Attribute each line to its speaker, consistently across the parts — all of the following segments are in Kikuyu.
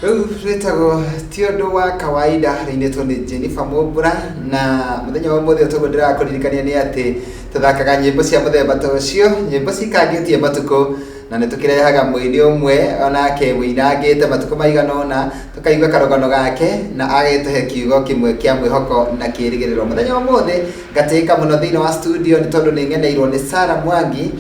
Speaker 1: Rĩu rwĩtagwo Ti Ũndũ wa Kawaida, rĩinĩtwo nĩ Jennifer Mũmbũra. Na mũthenya wa ũmũthĩ ũtoguo ndĩrakũririkania nĩ atĩ tũthakaga nyĩmbo cia mũthemba ta ũcio, nyĩmbo cikangĩtie matukũ, na nĩ tũkĩrehaga mũini ũmwe onake mũinangĩte matukũ maigana ũna, tũkaigua karũgano gake na agĩtũhe kiugo kĩmwe kĩa mwĩhoko na kĩrĩgĩrĩro. Mũthenya wa ũmũthĩ ngatĩĩka mũno thĩinĩ wa studio nĩ tondũ nĩ ng'eneirwo nĩ Sarah Mwangi,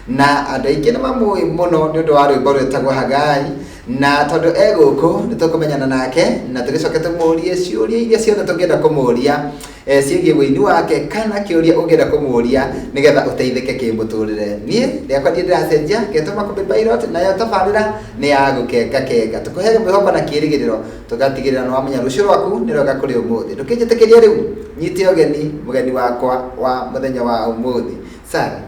Speaker 1: na andũ aingĩ nĩ mamũĩ mũno nĩ ũndũ wa rwĩmbo rwĩtagwo Hagai. Na tondũ e gũkũ nĩ tũkũmenyana nake na tũgĩcoke tũmũrie ciũria iria ciothe tũngĩenda kũmũria ciĩgiĩ ũini wake, kana kĩũria ũngĩenda kũmũria nĩgetha ũteithĩke kĩmũtũrĩre. Niĩ rĩakwa niĩ ndĩracenjia ngetwo Makũmbĩ Pilot, nayo tabarĩra nĩ ya gũkenga kenga, tũkũhe mwĩhoko na kĩrĩgĩrĩro, tũgatigĩrĩra nĩ wamenya rũciũ rwaku nĩ rwega kũrĩ ũmũthĩ. Ndũkĩnjĩtĩkĩrie rĩu nyite ũgeni mũgeni wakwa wa mũthenya wa ũmũthĩ. Sarah,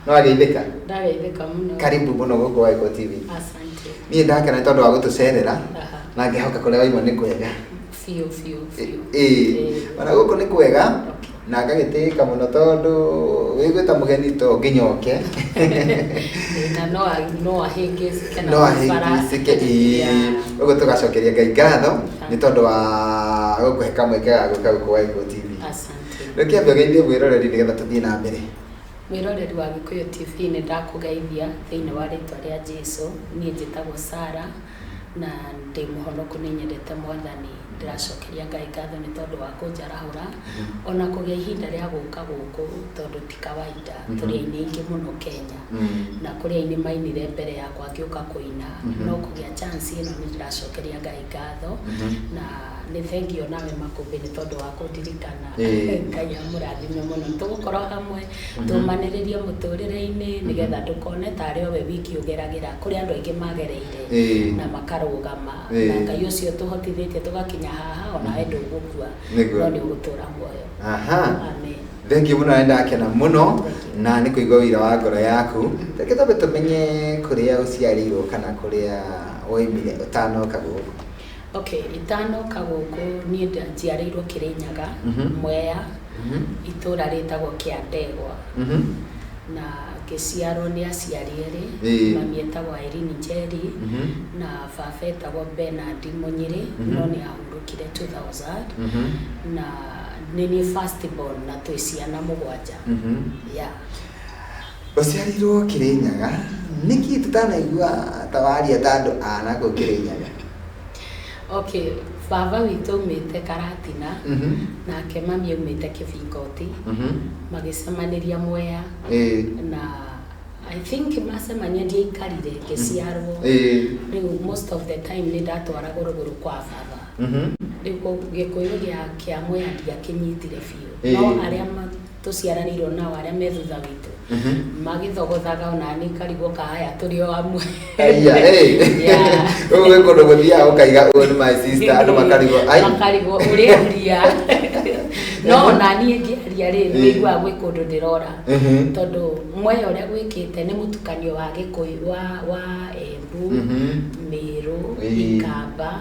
Speaker 1: no wageithĩka?
Speaker 2: Ndageithĩka mũno.
Speaker 1: Karibu mũno gũkũ Waĩko TV.
Speaker 2: Asante.
Speaker 1: Niĩ ndakena nĩ tondũ wa gũtũcerera na ngĩhoka kũrĩa waima nĩ kwega.
Speaker 2: Biũ biũ biũ.
Speaker 1: Ĩĩ, ona gũkũ nĩ kwega na ngagĩtĩĩka mũno tondũ wĩgwĩta mũgeni to nginya ũke.
Speaker 2: Na no ahĩngĩcĩke na
Speaker 1: no
Speaker 2: barabara.
Speaker 1: ahĩngĩcĩke, ĩĩ. Ũguo tũgacokeria Ngai ngatho nĩ tondũ wa gũkũhe kamweke ga gũka gũkũ Waĩko TV.
Speaker 2: Asante.
Speaker 1: Rĩu kĩambe ũgeithie mwĩroreri nĩgetha tũthiĩ na mbere.
Speaker 2: Mwĩroreri wa Gĩkũyũ TV, nĩ ndakũgeithia thĩinĩ wa rĩtwa rĩa Jesu. Niĩ njĩtagwo Sarah na ndĩ mũhonoku, nĩ nyendete Mwathani. Ndĩracokeria Ngai ngatho nĩ tondũ wa kũnjarahũra ona kũgĩa ihinda rĩa gũka gũkũ, tondũ ti kawaida. Tũrĩ aini aingĩ mũno Kenya na kũrĩ aini mainire mbere yakwa ngĩũka kũina, no kũgĩa chance ĩno nĩ ndĩracokeria Ngai ngatho. Na nĩ thengio nawe Makũmbĩ nĩ tondũ wa kũndirikana. Ngai amũrathime mũno. Nĩ tũgũkorwo hamwe tũmanĩrĩrie mũtũrĩre-inĩ nĩgetha ndũkone tarĩ o we wiki ũgeragĩra. Kũrĩ andũ aingĩ magereire na makarũgama, na Ngai ũcio tũhotithĩtie tũgakinya haha, onawe ndũgũkua, no nĩ ũgũtũra muoyo. Amen.
Speaker 1: Thengiũ mũno, nĩ ndakena mũno na nĩ kũigua ũira wa ngoro yaku. Reke twambe tũmenye kũrĩa ũciarĩirwo kana kũrĩa woimire ũtanoka gũkũ.
Speaker 2: Okay, itanoka gũkũ niĩ njiarĩirwo Kĩrĩnyaga, Mwea, itũũra rĩtagwo Kĩandegwa. Na ngĩciarwo nĩ aciari erĩ, mami etagwo Irene Njeri na baba etagwo Bernard Mũnyĩrĩ, no nĩ ahurũkire 2000. Na nĩ niĩ first born na twĩ ciana 7. Yeah.
Speaker 1: Ũciarĩirwo Kĩrĩnyaga, nĩkĩ tũtanaigua ta waria ta andũ a nakũu Kĩrĩnyaga?
Speaker 2: Okay, baba witũ aumĩte Karatina, nake mami aumĩte Kĩbingoti, magĩcemanĩria Mwea, na I think macemania ndiaikarire ngĩciarwo. Rĩu most of the time nĩ ndatwaragwo rũgũrũ kwa baba. Rĩu Gĩkũyũ gĩa kĩa Mwea ndiakĩnyitire biũ, no arĩa tũciaranĩirwo nao arĩa me thutha witũ magĩthogothaga, ona niĩ ngarigwo kahaya tũrĩ o amwe.
Speaker 1: Aya, ĩĩ. Ũguo gwĩ kũndũ gũthiaga ũkaiga ũyũ nĩ my sister, andũ makarigwo ai.
Speaker 2: Makarigwo ũrĩaria, no ona niĩ ngĩaria rĩ, nĩ wĩiguaga gwĩ kũndũ ndĩrora, tondũ Mwea ũrĩa gwĩkĩte nĩ mũtukanio wa Gĩkũyũ wa Embu, Mĩrũ, Ikamba,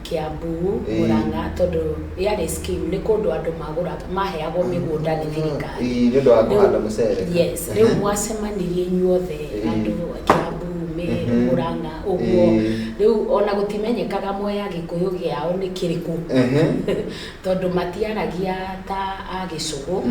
Speaker 2: Kiambu, Murang'a, tondũ yarĩ scheme, nĩ kũndũ andũ magũraga, maheagwo mĩgũnda nĩ thirikari.
Speaker 1: Ĩĩ, nĩ ũndũ wa kũhanda mũcere.
Speaker 2: Yes, rĩu mwacemanirie inyuothe andũ Kiambu, Mĩrũ, Murang'a, ũguo. Rĩu ona gũtimenyekaga Mwea Gĩkũyũ gĩao nĩ kĩrĩkũ, tondũ matiaragia ta a Gĩcũgũ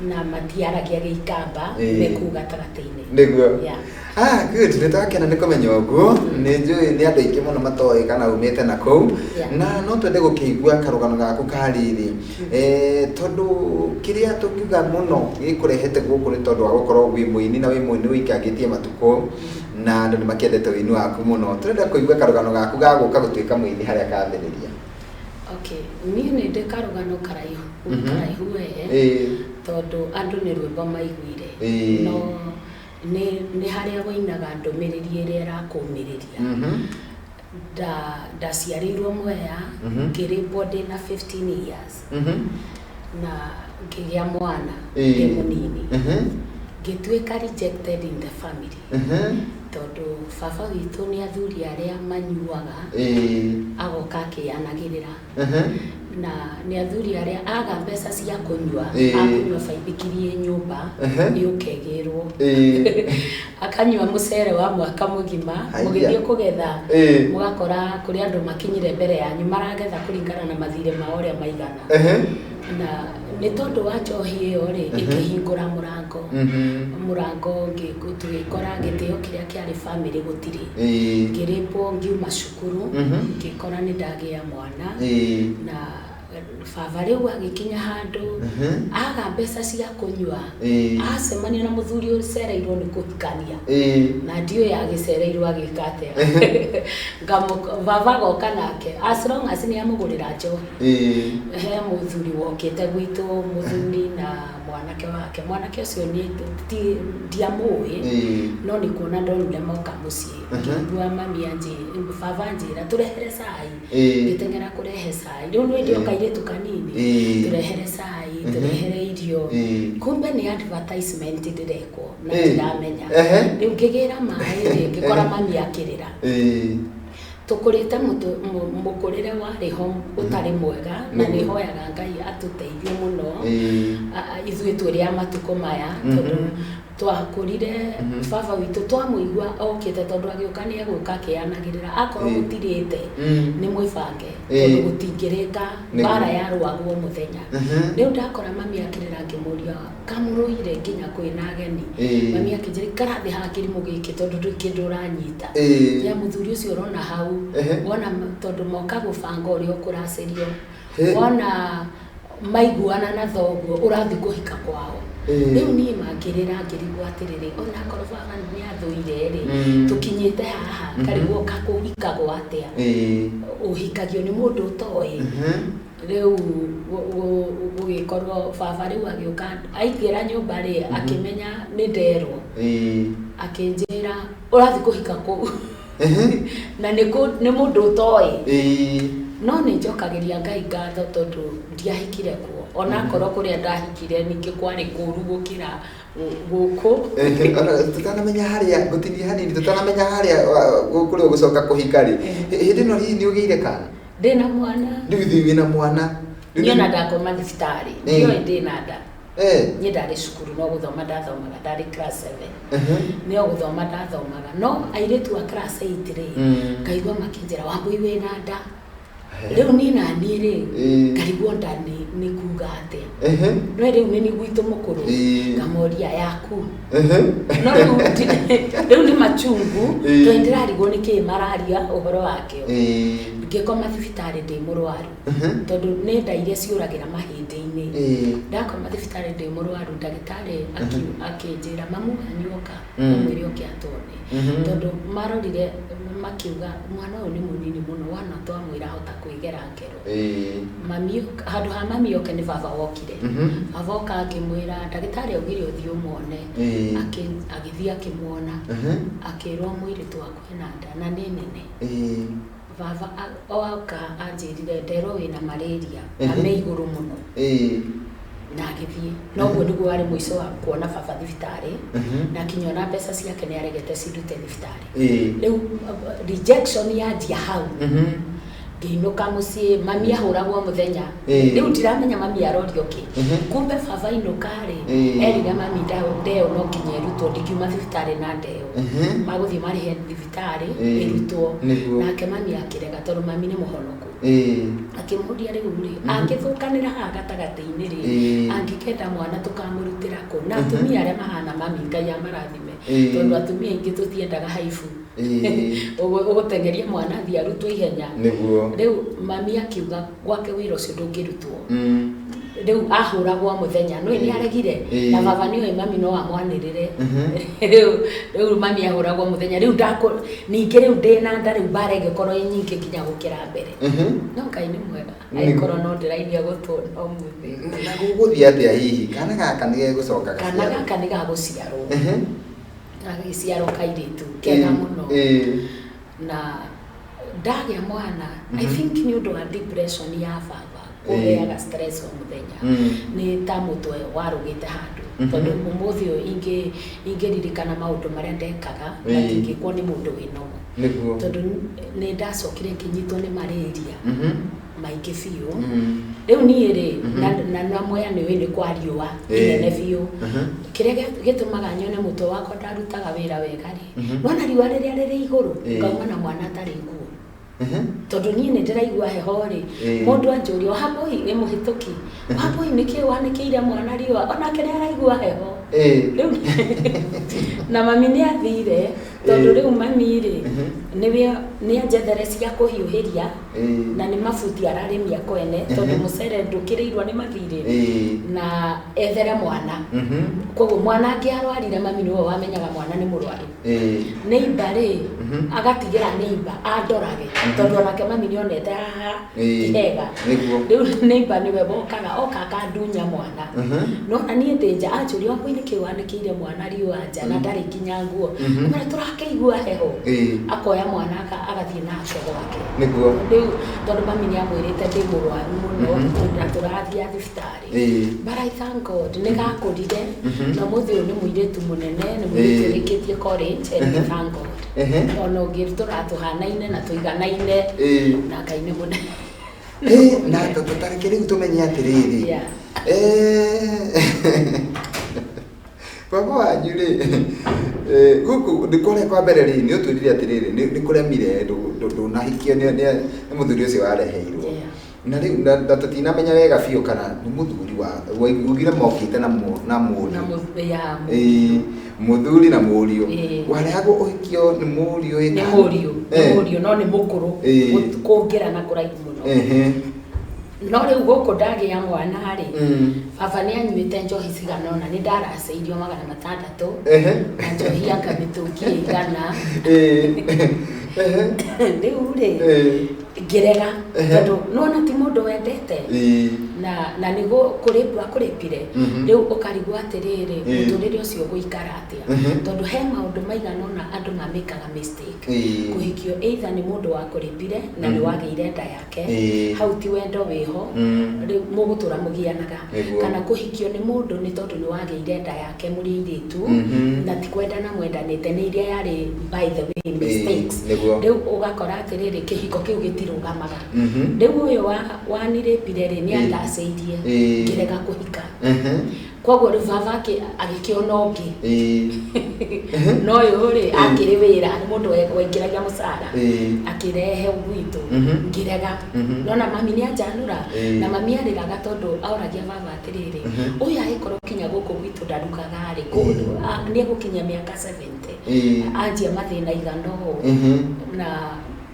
Speaker 2: na matiaragia Gĩikamba, me kũu gatagatĩ-inĩ.
Speaker 1: Nĩguo. Ah, good, nĩ twakena nĩ kũmenya ũguo. Nĩ njũĩ nĩ andũ aingĩ mũno matoĩ kana umĩte na kũu. Na no twende gũkĩigua karũgano gaku ka rĩrĩ. Tondũ kĩrĩa tũngiuga mũno gĩkũrehete gũkũ nĩ tondũ wa gũkorwo wĩ mũini, na wĩ mũini ũikangĩtie matukũ na andũ nĩ makĩendete ũini waku mũno. Tũrenda kũigua karũgano gaku ga gũka gũtuĩka mũini harĩa kambĩrĩria.
Speaker 2: Okay, niĩ nĩ ndĩ karũgano karaihu, karaihu we, tondũ andũ nĩ rwĩmbo maiguire, no nĩ harĩa wĩinaga ndũmĩrĩri ĩrĩa ĩrakũmĩrĩria. Ndaciarĩirwo Mwea, ngĩrĩmbwo ndĩna 15 years na ngĩgĩa mwana ndĩ mũnini, ngĩtuĩka rejected in the family. Tondũ baba witũ nĩ athuri arĩa manyuaga, agoka akĩanagĩrĩra, na nĩ athuri arĩa aga mbeca cia kũnyua, akũnyua baithikiri ĩ nyũmba, yũke ĩgĩrwo, akanyua mũcere wa mwaka mũgima.
Speaker 1: Haiya.
Speaker 2: Mũgĩthiĩ kũgetha, mũgakora kũrĩ andũ makinyire mbere yanyu maragetha kũringana na mathirĩ mao ũrĩa maigana. Na nĩ tondũ wa njohi ĩyo rĩ, ĩkĩhingũra mũrango, mũrango ũngĩ, tũgĩkora gĩtĩo kĩrĩa kĩarĩ bamĩrĩ gũtirĩ. Ngĩrĩpwo ngiuma cukuru, ngĩkora nĩ ndagĩa mwana, na baba rĩu agĩkinya handũ aga mbeca cia kũnyua, acemania na mũthuri ũcereirwo nĩ kũhikania, na ndiũĩ agĩcereirwo agĩka atĩa. Baba agoka nake as long as nĩ amũgũrĩra njohi. He mũthuri wokĩte gwitũ, mũthuri na mwanake wake. Mwanake ũcio nĩ ndiamũĩ, no nĩ kuona ndonire moka mũciĩ, ngĩigua mami anjĩ, baba anjĩra tũrehere cai. Ngĩteng'era kũrehe cai. Rĩu nĩ ndĩ o kairĩtu kanini. Tũrehere cai, tũrehere irio. Kumbe nĩ advertisement ndĩrekwo na ndiramenya. Rĩu ngĩgĩra maĩ rĩ, ngĩkora mami akĩrĩra. Tũkũrĩte mũkũrĩre warĩ ho ũtarĩ mwega, na nĩ hoyaga Ngai atũteithie mũno, ithuĩ tũrĩ a matukũ maya, tondũ twakũrire baba witũ twamũigua okĩte, tondũ agĩũka nĩ egũka akĩanagĩrĩra akorwo gũtirĩte, nĩ mwĩbange, tondũ gũtingĩrĩka. Mbara yarũagwo mũthenya. Rĩu ndakora mami akĩrĩra, ngĩmũria kamũrũire nginya kwĩna ageni. Mami akĩnjĩra, ikara thĩ haha kĩrimũ gĩkĩ, tondũ ndũrĩ kĩndũ ũranyita, ya mũthuri ũcio ũrona hau. Wona tondũ moka gũbanga ũrĩa ũkũracĩrio, wona maiguana na thoguo ũrathiĩ kũhika kwao. Rĩu niĩ mangĩrĩra, ngĩrigwo atĩrĩrĩ, onakorwo baba nĩ athũire rĩ, tũkinyĩte haha ngarigwo kakũhikagwo atĩa, ũhikagio nĩ mũndũ ũtoĩ. Rĩu gũgĩkorwo baba rĩu agĩũka, aingĩra nyũmba rĩ, akĩmenya nĩ nderwo, akĩnjĩra ũrathiĩ kũhika kũu na nĩ mũndũ ũtoĩ. No nĩ njokagĩria Ngai ngatho tondũ ndiahikire kuo, onakorwo kũrĩa ndahikire ningĩ kwarĩ kũũru gũkĩra gũkũ.
Speaker 1: Ona tũtanamenya harĩa ngũtinia hanini, tũtanamenya harĩa kũrĩa ũgũcoka kũhika rĩ, hĩndĩ ĩno hihi nĩ ũgĩire kana?
Speaker 2: Ndĩna mwana.
Speaker 1: Rĩu ithuĩ wĩna mwana?
Speaker 2: Niĩ ona ndakoma thibitarĩ, ndioĩ ndĩna nda. Niĩ ndarĩ cukuru no gũthoma ndathomaga, ndarĩ class 7. Nĩ o gũthoma ndathomaga, no airĩtu a class 8 rĩ, ngaigua makĩnjĩra, "Wambui, wĩna nda." Rĩu niĩ na niĩ rĩ, ngarigwo nda nĩ kuga atĩa. No rĩu nĩ gwitũ mũkũrũ, ngamoria yaku. No rĩu rĩu nĩ machungu, tondũ ndĩrarigwo nĩ kĩĩ mararia ũhoro wakĩo. Ngĩkoma thibitarĩ ndĩ mũrwaru, tondũ nĩ nda iria ciũragĩra mahĩndĩ-inĩ. Ndakoma thibitarĩ ndĩ mũrwaru, ndagĩtarĩ akĩnjĩra, "Mamu wanyu oka, ũmwĩre oke atwone," tondũ marorire makiuga mwana ũyũ nĩ mũnini mũno, wana twamwĩra ahota kwĩgera ngero. Mami handũ ha mami oke, nĩ baba wokire. Baba oka, ngĩmwĩra ndagĩtarĩ augire ũthiĩ ũmuone. Agĩthiĩ akĩmuona, akĩrwo mũirĩtu wakwa ena nda na nĩ nene. Baba oka anjĩrire nderwo wĩna malaria na me igũrũ mũno, na agĩthiĩ. Noguo nĩguo warĩ mũico wa kuona baba thibitarĩ, na akinyona mbeca ciake nĩ aregete cindute thibitarĩ. Rĩu rejection yanjia hau. Ngĩinũka mũciĩ, mami ahũragwo mũthenya. Rĩu ndiramenya mami arorio kĩ. Kumbe baba inũka rĩ, erire mami ndeo no nginya ĩrutwo, ndingiuma thibitarĩ na ndeo. Magũthiĩ marĩhe thibitarĩ ĩrutwo. Nake mami akĩrega, tondũ mami nĩ mũhonoku. Akĩmũria, rĩu rĩ, angĩthũkanĩra haha gatagatĩ-inĩ rĩ, angĩkenda mwana tũkamũrutĩra kũ? Na atumia arĩa mahana mami, Ngai amarathime, tondũ atumia aingĩ tũtiendaga haibu. Ũgũteng'eria mwana athiĩ arutwo ihenya. Rĩu mami akiuga gwake wĩra ũcio ndũngĩrutwo. Rĩu ahũragwo mũthenya, no nĩ aregire, na baba nĩ oĩ mami no amwanĩrĩre. Rĩu mami ahũragwo mũthenya. Rĩu ndakũ ningĩ rĩu ndĩna nda, rĩu mbara ĩgĩkorwo ĩ nyingĩ nginya gũkĩra mbere. No Ngai nĩ mwega, agĩkorwo no ndĩrainia gũtũna ũmũthĩ.
Speaker 1: Na gũgũthiĩ atĩa hihi? Kana gaka nĩ gegũcoka
Speaker 2: Kana
Speaker 1: gaciarwo?
Speaker 2: Gaka nĩ gagũciarwo. Gagĩciarwo kairĩtu kega mũno. Na ndagĩa mwana, I think nĩ ũndũ wa depression ya baba. Ũheaga stress o mũthenya. Nĩ ta mũtwe warũgĩte handũ, tondũ ũmũthĩ ũyũ ingĩririkana maũndũ marĩa ndekaga, matingĩkwo nĩ mũndũ wĩ normal. Tondũ nĩ ndacokire ngĩnyitwo nĩ malaria maingĩ biũ. Rĩu niĩ rĩ, na Mwea nĩ ũĩ nĩ kwa riũa inene biũ. Kĩrĩa gĩtũmaga nyone mũtwe wakwa ndarutaga wĩra wega rĩ, nona riũa rĩrĩa rĩrĩ igũrũ, ngauma na mwana atarĩ nguo, tondũ niĩ nĩ ndĩraigua heho rĩ. Mũndũ anjũria, "Wambũi ĩ mũhĩtũki, Wambũi, nĩkĩ wanĩkĩire mwana riũa?" Onake nĩ araigua heho. Rĩu na mami nĩ athire, tondũ rĩu mami rĩ, nĩwe nĩ anjethere cia kũhiũhĩria, na nĩ mabuti ararĩmia kwene, tondũ mũcere ndũkĩrĩirwo nĩ mathirĩ, na ethere mwana. Koguo mwana angĩarwarire, mami nĩwe wamenyaga mwana nĩ mũrwaru. Neighbor rĩ, agatigĩra neighbor andorage, tondũ onake mami nĩonete haha ti hega. Rĩu neighbor nĩwe wokaga, oka akandunya mwana. No na niĩ ndĩ nja, anjũria, "Wambũi, nĩkĩ wanĩkĩire mwana riũa nja na ndarĩ nginya nguo?" Mara tũrakĩigua heho. Akoya mwana agathiĩ nake gwake. Rĩu tondũ mami nĩ amwĩrĩte ndĩ mũrwaru mũno na tũrathiĩ thibitarĩ. But I thank God nĩ gakũrire, na ũmũthĩ ũyũ nĩ mũirĩtu mũnene, nĩ mũirĩtu ũrĩkĩtie college, and we thank God. Ona ũngĩ tũratũhanaine na tũiganaine, na Ngai nĩ mũnene.
Speaker 1: Na tareke rĩu tũmenye atĩrĩrĩ, baba wanyu rĩ, gũkũ nĩ kũrĩa kwa mbere rĩ, nĩ ũtwĩrire atĩrĩrĩ, nĩ kũremire, ndũnahikio nĩ mũthuri ũcio wareheirwo. Na rĩu na tũtinamenya wega biũ kana nĩ mũthuri wa ugire mokĩte na mũriũ.
Speaker 2: Na ya.
Speaker 1: Mũthuri na mũriũ. Warehagwo ũhikio nĩ mũriũ ĩ
Speaker 2: Nĩ
Speaker 1: kana?
Speaker 2: mũriũ, nĩ mũriũ, no nĩ mũkũrũ kũngĩra na kũraihu mũno. No rĩu gũkũ ndagĩa mwana rĩ, baba nĩ anyuĩte njohi cigana ũna, nĩ ndaracĩirio 600 na njohi anga mĩtũngi 100. Rĩu rĩ, ngĩrega, tondũ nĩwona ti mũndũ wendete, na nĩ kũrĩpwo akũrĩpire. Rĩu ũkarigwo atĩrĩrĩ, mũtũrĩre ũcio ũgũikara atĩa? Tondũ he maũndũ maigana ũna andũ mamĩkaga mistake. Kũhikio either nĩ mũndũ wakũrĩpire na nĩ wagĩire nda yake, hau ti wendo wĩho, rĩu mũgũtũra mũgianaga. Kana kũhikio nĩ mũndũ nĩ tondũ nĩ wagĩire nda yake mũrĩ airĩtu, na ti kwendana mwendanĩte, nĩ iria yarĩ by the way mistakes. Rĩu ũgakora atĩrĩrĩ, kĩhiko kĩu gĩtirũgamaga. Rĩu ũyũ wanirĩpire rĩ, nĩ andacĩirie, ngĩrega kũhika. Koguo rĩu baba agĩkĩona ũngĩ. No ũyũ rĩ, akĩrĩ wĩra, nĩ mũndũ waingĩragia mũcara, akĩrehe gwitũ. Ngĩrega. Nona mami nĩ anjanũra. Na mami arĩraga tondũ aoragia baba atĩrĩrĩ, ũyũ agĩkorwo kinya gũkũ gwitũ ndarugaga rĩ, nĩ egũkinyia mĩaka 70, anjia mathĩna igana ũũ. Na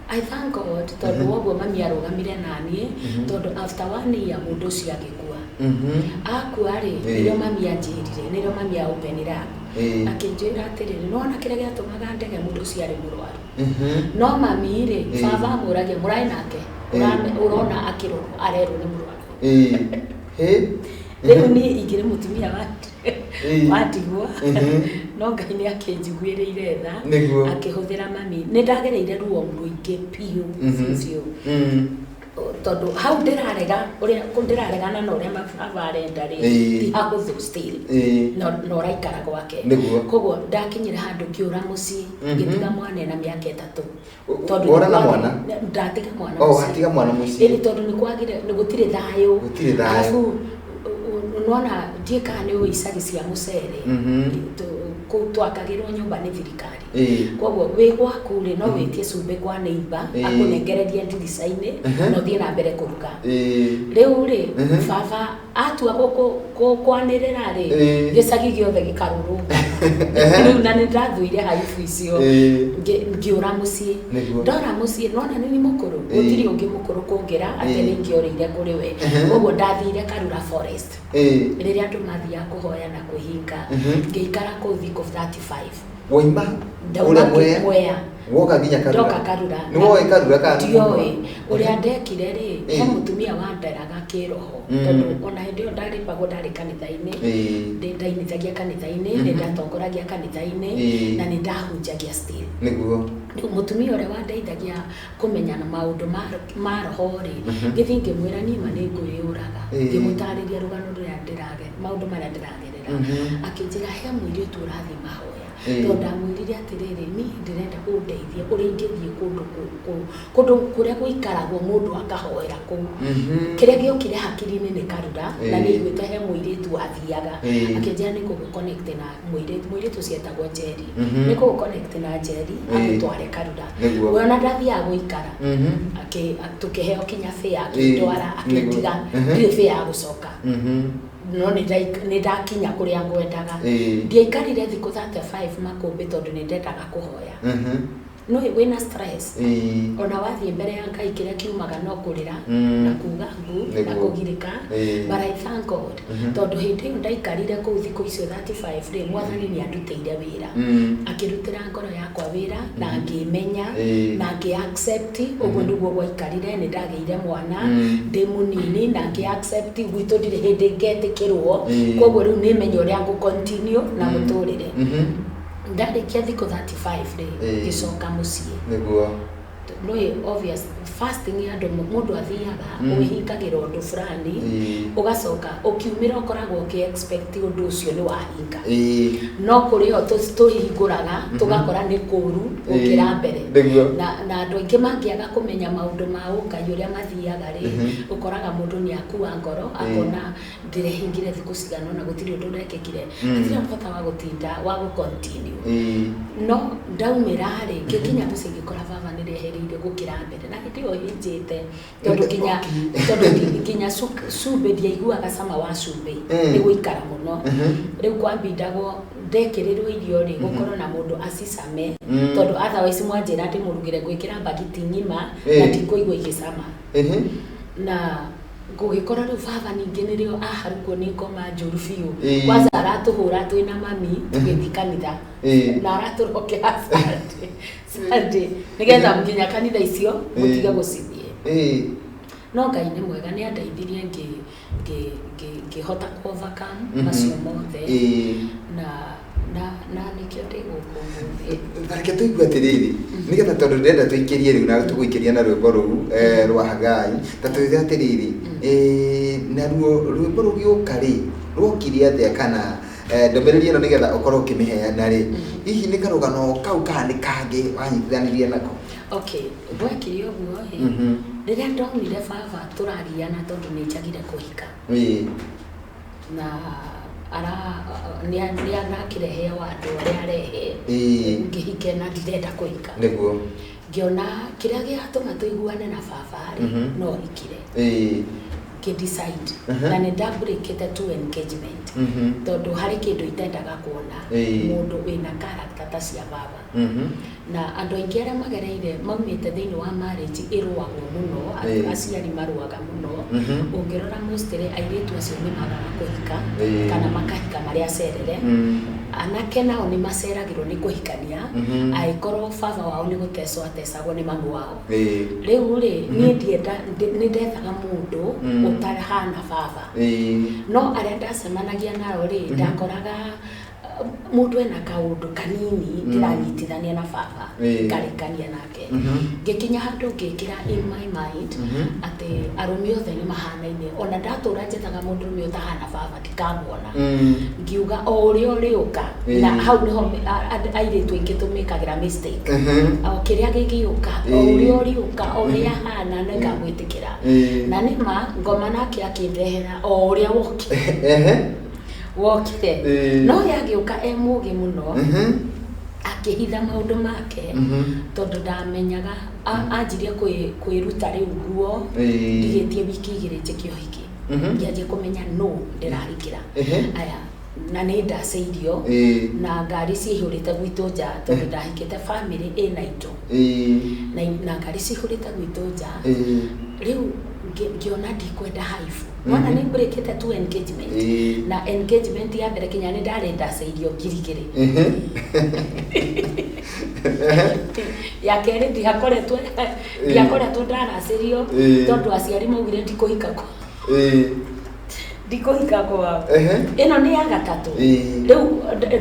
Speaker 2: I thank God tondũ woguo mami arũgamire naniĩ, tondũ after one year mũndũ ũcio agĩkua. Akua rĩ, nĩrĩo mami anjĩrire, nĩrĩo mami a open it up, akĩnjĩra atĩrĩrĩ, nĩwona kĩrĩa gĩatũmaga ndege, mũndũ ũcio arĩ mũrwaru. No mami rĩ, baba amũragia, mũrarĩ nake? Ũrona akĩrorwo arerwo nĩ mũrwaru.
Speaker 1: Hĩ.
Speaker 2: Rĩu niĩ ingĩrĩ mũtumia wa wandigwa, no Ngai nĩ akĩnjiguĩrĩire tha, akĩhũthĩra mami. Nĩ ndagereire ruo rũingĩ biũ biũ biũ, tondũ hau ndĩrarega ũrĩa ndĩraregana na ũrĩa baba arenda rĩ, ti hahũthũ still, na ũraikara gwake. Koguo ndakinyire handũ ngĩũra mũciĩ, ngĩtiga mwana ena mĩaka 3. Tondũ
Speaker 1: Wora na mwana?
Speaker 2: Ndatiga mwana
Speaker 1: Oh,
Speaker 2: mũciĩ.
Speaker 1: watiga mwana mũciĩ.
Speaker 2: Ĩni, tondũ nĩ kwagire, nĩ gũtirĩ thayũ.
Speaker 1: Gũtirĩ thayũ.
Speaker 2: Arabu nona ndiĩ kana nĩ ũĩ icagi cia mũcere, kũu twakagĩrwo nyũmba nĩ thirikari. Koguo wĩ gwaku rĩ, no wĩtie cumbĩ kwa neighbor, akũnengererie ndirica-inĩ, na ũthiĩ na mbere kũruga. Rĩu rĩ, baba atua kwanĩrĩra rĩ, gĩcagi gĩothe gĩkarũrũngana. Rĩu na nĩ ndathuire haibu icio. Ngĩũra mũciĩ. Ndora mũciĩ, nona nĩ mũkũrũ, gũtirĩ ũngĩ mũkũrũ kũngĩra atĩ nĩ ingĩorĩire kũrĩ we. Koguo ndathire Karura Forest, rĩrĩa andũ mathiaga kũhoya na kwĩhinga, ngĩikara kũu thikũ 35.
Speaker 1: Waima
Speaker 2: Ndauma
Speaker 1: kũrĩa Mwea
Speaker 2: Mwea.
Speaker 1: woka nginya Karura.
Speaker 2: Ndoka Karura.
Speaker 1: Nĩ woĩ Karura kana nĩ
Speaker 2: Ndioĩ. Ũrĩa ndekire rĩ, he
Speaker 1: Ĩĩ.
Speaker 2: mũtumia wanderaga kĩroho.
Speaker 1: Mm.
Speaker 2: Tondũ ona hĩndĩ ĩyo ndarĩpagwo ndarĩ kanitha-inĩ.
Speaker 1: Ĩĩ.
Speaker 2: Nĩ ndainithagia kanitha-inĩ,
Speaker 1: Mhm.
Speaker 2: nĩ ndatongoragia kanitha-inĩ,
Speaker 1: Ĩĩ.
Speaker 2: na nĩ ndahunjagia still.
Speaker 1: Nĩguo.
Speaker 2: Rĩu mũtumia ũrĩa wandeithagia kũmenya na maũndũ ma roho rĩ,
Speaker 1: Mhm.
Speaker 2: ngĩthiĩ ngĩmwĩra niĩ ma nĩ ngwĩyũraga.
Speaker 1: Ĩĩ.
Speaker 2: Ngĩmũtarĩria rũgano rũrĩa maũndũ marĩa ndĩragerera.
Speaker 1: Mhm.
Speaker 2: Akĩnjĩra he mũirĩtu ũrathiĩ mahoya.
Speaker 1: Ĩĩ.
Speaker 2: Tondũ ndamwĩrire atĩrĩrĩ, niĩ ndĩrenda ũndeithie ũrĩa ingĩthiĩ kũndũ kũndũ kũrĩa gũikaragwo mũndũ akahoera kũu.
Speaker 1: Mhm.
Speaker 2: Kĩrĩa gĩokire hakiri-inĩ nĩ Karura, na
Speaker 1: Ĩĩ.
Speaker 2: nĩ aiguĩte he mũirĩtu wathiaga.
Speaker 1: Ĩĩ.
Speaker 2: Akĩnjĩra nĩ ngũgũ-connect na mũirĩtu, mũirĩtu ũcio etagwo Njeri.
Speaker 1: Mhm.
Speaker 2: Nĩ ngũgũ-connect na Njeri,
Speaker 1: Ĩĩ.
Speaker 2: agũtware Karura.
Speaker 1: Nĩguo.
Speaker 2: We ona ndathiaga gũikara.
Speaker 1: Mhm.
Speaker 2: Tũkĩheo kinya fare, akĩndwara,
Speaker 1: Ĩĩ.
Speaker 2: akĩndiga,
Speaker 1: Nĩguo. Mhm.
Speaker 2: ndirĩ fare ya gũcoka.
Speaker 1: Mhm.
Speaker 2: No nĩ ndakinya kũrĩa ngwendaga.
Speaker 1: Ĩĩ.
Speaker 2: Ndiaikarire thikũ 35 makũmbĩ tondũ nĩ ndendaga kũhoya.
Speaker 1: Mhm.
Speaker 2: No wĩna stress.
Speaker 1: Ĩĩ.
Speaker 2: Ona wathiĩ mbere ya Ngai kĩrĩa kiumaga no kũrĩra,
Speaker 1: Mm.
Speaker 2: na kuga ngu, na
Speaker 1: Nĩguo.
Speaker 2: kũgirĩka.
Speaker 1: Ĩĩ.
Speaker 2: But I thank God.
Speaker 1: Mhm.
Speaker 2: Tondũ hĩndĩ ĩyo ndaikarire kũu thikũ icio 35 rĩ, Mwathani nĩ andutĩire wĩra.
Speaker 1: Mm.
Speaker 2: Akĩrutĩra ngoro yakwa wĩra, na ngĩmenya,
Speaker 1: Ĩĩ.
Speaker 2: na ngĩ accept, ũguo nĩguo gwaikarire, nĩ ndagĩire mwana,
Speaker 1: Mm.
Speaker 2: ndĩ mũnini, na ngĩ accept, gwitũ ndirĩ hĩndĩ ngetĩkĩrwo.
Speaker 1: Ĩĩ.
Speaker 2: Koguo rĩu nĩmenya ũrĩa ngũ continue na
Speaker 1: Mm.
Speaker 2: mũtũrĩre.
Speaker 1: Mhm.
Speaker 2: Ndarĩkia thikũ 35 rĩ,
Speaker 1: Ĩĩ.
Speaker 2: ngĩcoka mũciĩ.
Speaker 1: Nĩguo.
Speaker 2: No obvious fasting ya andũ mũndũ athiaga
Speaker 1: Mm.
Speaker 2: wĩhingagĩra ũndũ fulani,
Speaker 1: Ĩĩ.
Speaker 2: ũgacoka ũkiumĩra ũkoragwo ũkĩ expect ũndũ ũcio nĩ wahinga.
Speaker 1: Ĩĩ.
Speaker 2: No kũrĩ o tũhingũraga, tũgakora nĩ kũũru gũkĩra mbere.
Speaker 1: Nĩguo.
Speaker 2: Na andũ aingĩ mangĩaga kũmenya maũndũ ma ũngai ũrĩa mathiaga rĩ,
Speaker 1: Mhm.
Speaker 2: ũkoraga mũndũ nĩ akua ngoro, akona ndĩrehingire thikũ cigana ũna gũtirĩ ũndũ ũrekĩkire.
Speaker 1: Mm.
Speaker 2: Hatirĩ na bata wa gũtinda wa gũ continue.
Speaker 1: Ĩĩ.
Speaker 2: No ndaumĩra rĩ, ngĩkinya mũciĩ ngĩkora baba nĩ nĩrehereire gũkĩra mbere na hĩndĩ ĩyo hĩnjĩte tondũ nginya tondũ nginya cumbĩ ndiaiguaga cama wa cumbĩ
Speaker 1: Mm.
Speaker 2: nĩ gũikara mũno.
Speaker 1: Mhm.
Speaker 2: Rĩu kwambindagwo ndekĩrĩrwo irio rĩ gũkorwo na mũndũ acicame
Speaker 1: Mm.
Speaker 2: tondũ otherwise mwanjĩra ndĩmũrugĩre ngwĩkĩra mbagiti ng'ima na
Speaker 1: Eh.
Speaker 2: ndikũigua igĩcama.
Speaker 1: Ehe.
Speaker 2: Na gũgĩkora rĩu baba ningĩ nĩrĩo aharũkwo nĩ ngoma njũru biũ.
Speaker 1: Ĩĩ.
Speaker 2: Kwanza aratũhũra twĩna mami tũgĩthiĩ kanitha.
Speaker 1: Ĩĩ.
Speaker 2: Na aratũrokera Sunday. Sunday nĩgetha nginya kanitha icio mũtige
Speaker 1: Ĩĩ.
Speaker 2: gũcithiĩ.
Speaker 1: Ĩĩ.
Speaker 2: No Ngai nĩ mwega nĩ andeithirie ngĩhota ku overcome
Speaker 1: Mhm.
Speaker 2: macio mothe.
Speaker 1: Ĩĩ.
Speaker 2: Na nĩkĩo ndĩ gũkũ ũmũthĩ.
Speaker 1: Ta reke tũigue atĩrĩrĩ nĩgetha tondũ ndĩrenda tũikĩrie rĩu na tũgũikĩria na rwĩmbo rũu rwa Hagai ta twĩre atĩrĩrĩ naruo rwĩmbo rũgĩũka rĩ rwokire atĩa kana ndũmĩrĩri ĩno nĩgetha ũkorwo ũkĩmĩheana rĩ hihi nĩ karũgano kau kana nĩ kangĩ wanyitithanirie nako?
Speaker 2: Okay, gwekire ũguo ĩ,
Speaker 1: Mhm.
Speaker 2: rĩrĩa ndonire baba tũragiana tondũ nĩ njagire kũhika.
Speaker 1: Ĩĩ.
Speaker 2: Na nĩ arakĩrehe o andũ arĩa arehe.
Speaker 1: Ĩĩ.
Speaker 2: Ngĩhike na ndirenda kũhika.
Speaker 1: Nĩguo.
Speaker 2: Ngĩona kĩrĩa gĩatũma tũiguane na baba rĩ,
Speaker 1: Mhm.
Speaker 2: no hikire.
Speaker 1: Ĩĩ.
Speaker 2: Ngĩ decide.
Speaker 1: Mhm.
Speaker 2: Na nĩ ndabreakĩte two engagement.
Speaker 1: Mhm.
Speaker 2: Tondũ harĩ kĩndũ itendaga kuona
Speaker 1: Ĩĩ.
Speaker 2: mũndũ wĩna character ta cia baba.
Speaker 1: Mhm.
Speaker 2: Na andũ aingĩ arĩa magereire maumĩte thĩinĩ wa marriage ĩrũagwo mũno,
Speaker 1: Ĩĩ.
Speaker 2: aciari marũaga mũno.
Speaker 1: Mhm.
Speaker 2: Ũngĩrora mostly airĩtu acio nĩ magaga kũhika
Speaker 1: Ĩĩ.
Speaker 2: kana makahika marĩa acerere.
Speaker 1: Mm.
Speaker 2: Anake nao nĩ maceragĩrwo nĩ kũhikania,
Speaker 1: Mhm.
Speaker 2: angĩkorwo baba wao nĩ gũtecwo atecagwo nĩ mami wao.
Speaker 1: Ĩĩ.
Speaker 2: Rĩu rĩ, niĩ ndienda, nĩ ndethaga mũndũ
Speaker 1: Mm.
Speaker 2: ũtarahana baba.
Speaker 1: Ĩĩ.
Speaker 2: No arĩa ndacemanagia nao rĩ,
Speaker 1: Mhm.
Speaker 2: ndakoraga mũndũ ena kaũndũ kanini
Speaker 1: Mm.
Speaker 2: ndĩranyitithania na baba,
Speaker 1: Ĩĩ.
Speaker 2: ngarĩkania nake.
Speaker 1: Mhm.
Speaker 2: Ngĩkinya handũ ngĩkĩra in my mind
Speaker 1: Mhm.
Speaker 2: atĩ arũme othe nĩ mahanaine, ona ndatũra njethaga mũndũrũme ũtahana baba ndikamuona.
Speaker 1: Mm.
Speaker 2: Ngiuga o ũrĩa ũrĩũka,
Speaker 1: Ĩĩ.
Speaker 2: na hau nĩho airĩtu aingĩ tũmĩkagĩra mistake.
Speaker 1: Mhm.
Speaker 2: O kĩrĩa gĩgĩũka, o
Speaker 1: Ĩĩ.
Speaker 2: ũrĩa ũrĩũka, o ũrĩa ahana nĩngamwĩtĩkĩra.
Speaker 1: Ĩĩ.
Speaker 2: Na nĩma ngoma nake akĩndehera o ũrĩa wokire.
Speaker 1: Ehe.
Speaker 2: Wokire.
Speaker 1: Ĩĩ.
Speaker 2: No yagĩũka e mũgĩ mũno,
Speaker 1: Mhm.
Speaker 2: akĩhitha maũndũ make,
Speaker 1: Mhm.
Speaker 2: tondũ ndamenyaga, anjirie kwĩruta rĩu nguo,
Speaker 1: Ĩĩ.
Speaker 2: ndigĩtie wiki igĩrĩ njĩke ũhiki.
Speaker 1: Mhm.
Speaker 2: Ngĩanjia kũmenya nũ ndĩrahikĩra.
Speaker 1: Ehe.
Speaker 2: Aya, na nĩ ndaceirio,
Speaker 1: Ĩĩ.
Speaker 2: na ngari ciihũrĩte gwitũ nja, tondũ ndahikĩte family ĩna indo.
Speaker 1: Ĩĩ.
Speaker 2: Na ngari ciihũrĩte gwitũ nja.
Speaker 1: Ĩĩ.
Speaker 2: Rĩu Ngĩona ndikwenda haibu wona nĩ mbreakĩte tu engagement. Na engagement ya mbere kinya nĩ ndarĩ ndacĩirio 2,000. Ya kerĩ ndiakoretwo ndaracĩrio tondũ aciari maugire ndikũhika kwa ndikũhika kwao. Ĩno nĩ ya gatatũ. Rĩu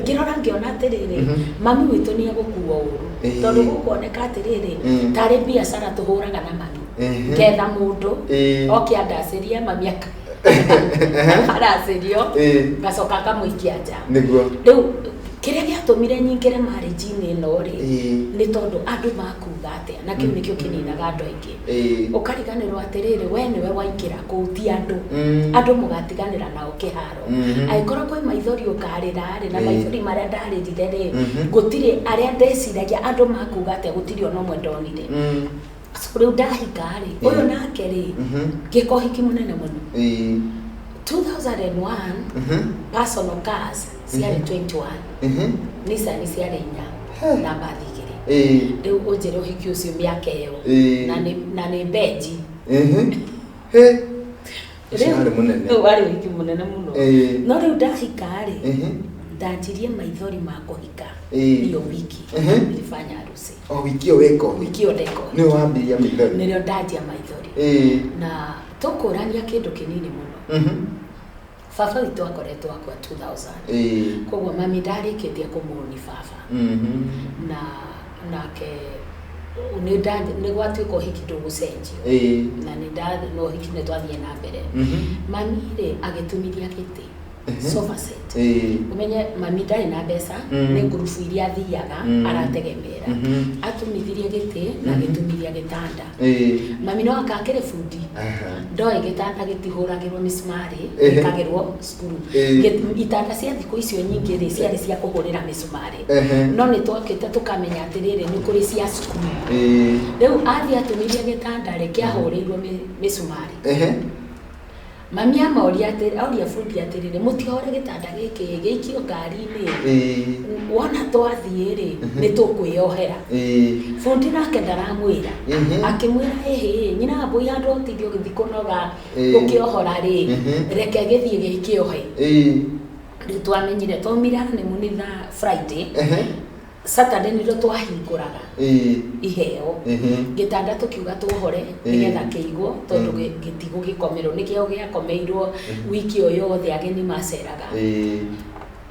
Speaker 2: ngĩrora ngĩona atĩrĩrĩ, mami witũ nĩ egũkua ũru tondũ gũkuoneka atĩrĩrĩ, tarĩ biacara tũhũraga na mami. Ngetha mũndũ oke andacĩrie, mami akaracĩrio, ngacoka akamũikia nja.
Speaker 1: Nĩguo.
Speaker 2: Rĩu kĩrĩa gĩatũmire nyingĩre marriage-inĩ ĩno rĩ, nĩ tondũ andũ makuga atĩa, na kĩu nĩkĩo kĩninaga andũ aingĩ. Ũkariganĩrwo atĩrĩrĩ, we nĩwe waingĩra kũu, ti andũ. Andũ mũgatiganĩra nao kĩharo. Angĩkorwo kwĩ maithori ũkarĩra rĩ, na maithori marĩa ndarĩrire rĩ, gũtirĩ arĩa ndeciragia andũ makuga atĩa, gũtirĩ ona ũmwe ndonire. So rĩu ndahika rĩ, ũyũ nake rĩ, ngĩka ũhiki mũnene mũno. 2001. Personal cars ciarĩ 21. Nissan ciarĩ inya na mbathi igĩrĩ. Rĩu ũnjĩre ũhiki ũcio mĩaka ĩyo, na nĩ benji.
Speaker 1: He. Ũcio warĩ mũnene.
Speaker 2: Rĩu warĩ ũhiki mũnene mũno. No rĩu ndahika rĩ, ndanjirie maithori ma kũhika. Hiyo wiki nilifanya harusi.
Speaker 1: O wiki ĩyo weka ũhiki?
Speaker 2: Wiki ĩyo ndeka ũhiki.
Speaker 1: Nĩwe wambirie maithori?
Speaker 2: Nĩrĩo ndanjia maithori. Na tũkũrania kĩndũ kĩnini mũno. Baba witũ akoretwo akua 2000. Koguo mami ndarĩkĩtie kũmũni baba. Na nake nĩ gwatuĩka ũhiki ndũgũcenjio. Na nĩ na ũhiki nĩ twathiĩ na mbere. Mami rĩ, agĩtumithia gĩtĩ, sofa set. Ũmenye mami ndarĩ na mbeca, nĩ ngurubu iria athiaga arategemeera. Atumithirie gĩtĩ na agĩtumithia gĩtanda. Mami no aka akĩrĩ bundi. Ndoĩ gĩtanda gĩtihũragĩrwo mĩcumarĩ, gĩkagĩrwo cukuru. Itanda cia thikũ icio nyingĩ rĩ, ciarĩ cia kũhũrĩra mĩcumarĩ. No nĩ twokĩte tũkamenya atĩrĩrĩ, nĩ kũrĩ cia cukuru. Rĩu athiĩ atumirie gĩtanda rĩ, kĩahũrĩirwo mĩcumarĩ. Mami amoria atĩ, oria bundi atĩrĩrĩ, mũtihore gĩtanda gĩkĩ gĩikio ngari-inĩ, wona twathiĩ rĩ, nĩ tũkwĩyohera. Bundi nake ndaramwĩra. Akĩmwĩra, ĩhĩ nyina mbũi, handũ ũtinde ũgĩthiĩ kũnoga ũkĩohora rĩ, reke gĩthiĩ gĩkĩohe. Rĩu twamenyire twaumire honeymoon thaa Friday. Saturday nĩrĩo twahingũraga iheo. Gĩtanda tũkiuga tuohore nĩgetha kĩigwo tondũ gĩtigũgĩkomerwo, nĩkĩo gĩakomeirwo wiki ĩyo yothe ageni maceraga.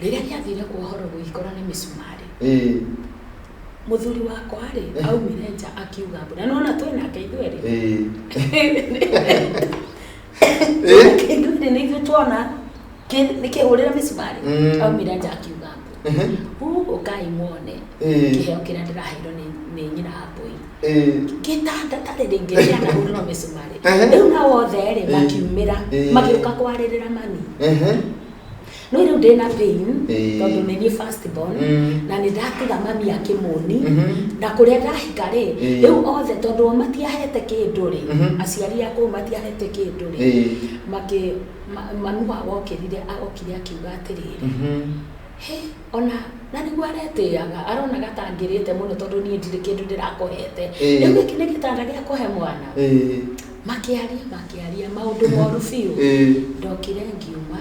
Speaker 2: Rĩrĩa gĩathire kuohorwo, gũgĩkora nĩ mĩcumarĩ. Mũthuri wakwa rĩ, aumire nja akiuga mbu, na nĩwona twĩ nake ithuerĩ. Ithuerĩ nĩ ithuĩ tuona nĩ kĩhũrĩre mĩcumarĩ. Aumire nja akiuga mbu, ũkai muone kĩheo kĩrĩa ndĩraheirwo nĩ nyina wa mbũi, gĩtanda tarĩ rĩngĩ kĩanahũrĩrwo mĩcumarĩ. Rĩu nao othe rĩ, makiumĩra, magĩũka kwarĩrĩra mami. No rĩu ndĩna pain tondũ nĩ niĩ first born, na nĩ ndatiga mami akĩmũni na kũrĩa ndahika rĩ. Rĩu othe tondũ o matiahete kĩndũ rĩ, aciari a kũu matiahete kĩndũ rĩ, makĩ mami wao okĩrire, okire akiuga atĩrĩrĩ, he ona na nĩguo aretĩaga, aronaga ta ngĩrĩte mũno tondũ niĩ ndirĩ kĩndũ ndĩrakũhete. Rĩu gĩkĩ nĩ gĩtanda gĩa kũhe mwana. Makĩaria, makĩaria maũndũ moru biũ. Ndokire ngiuma,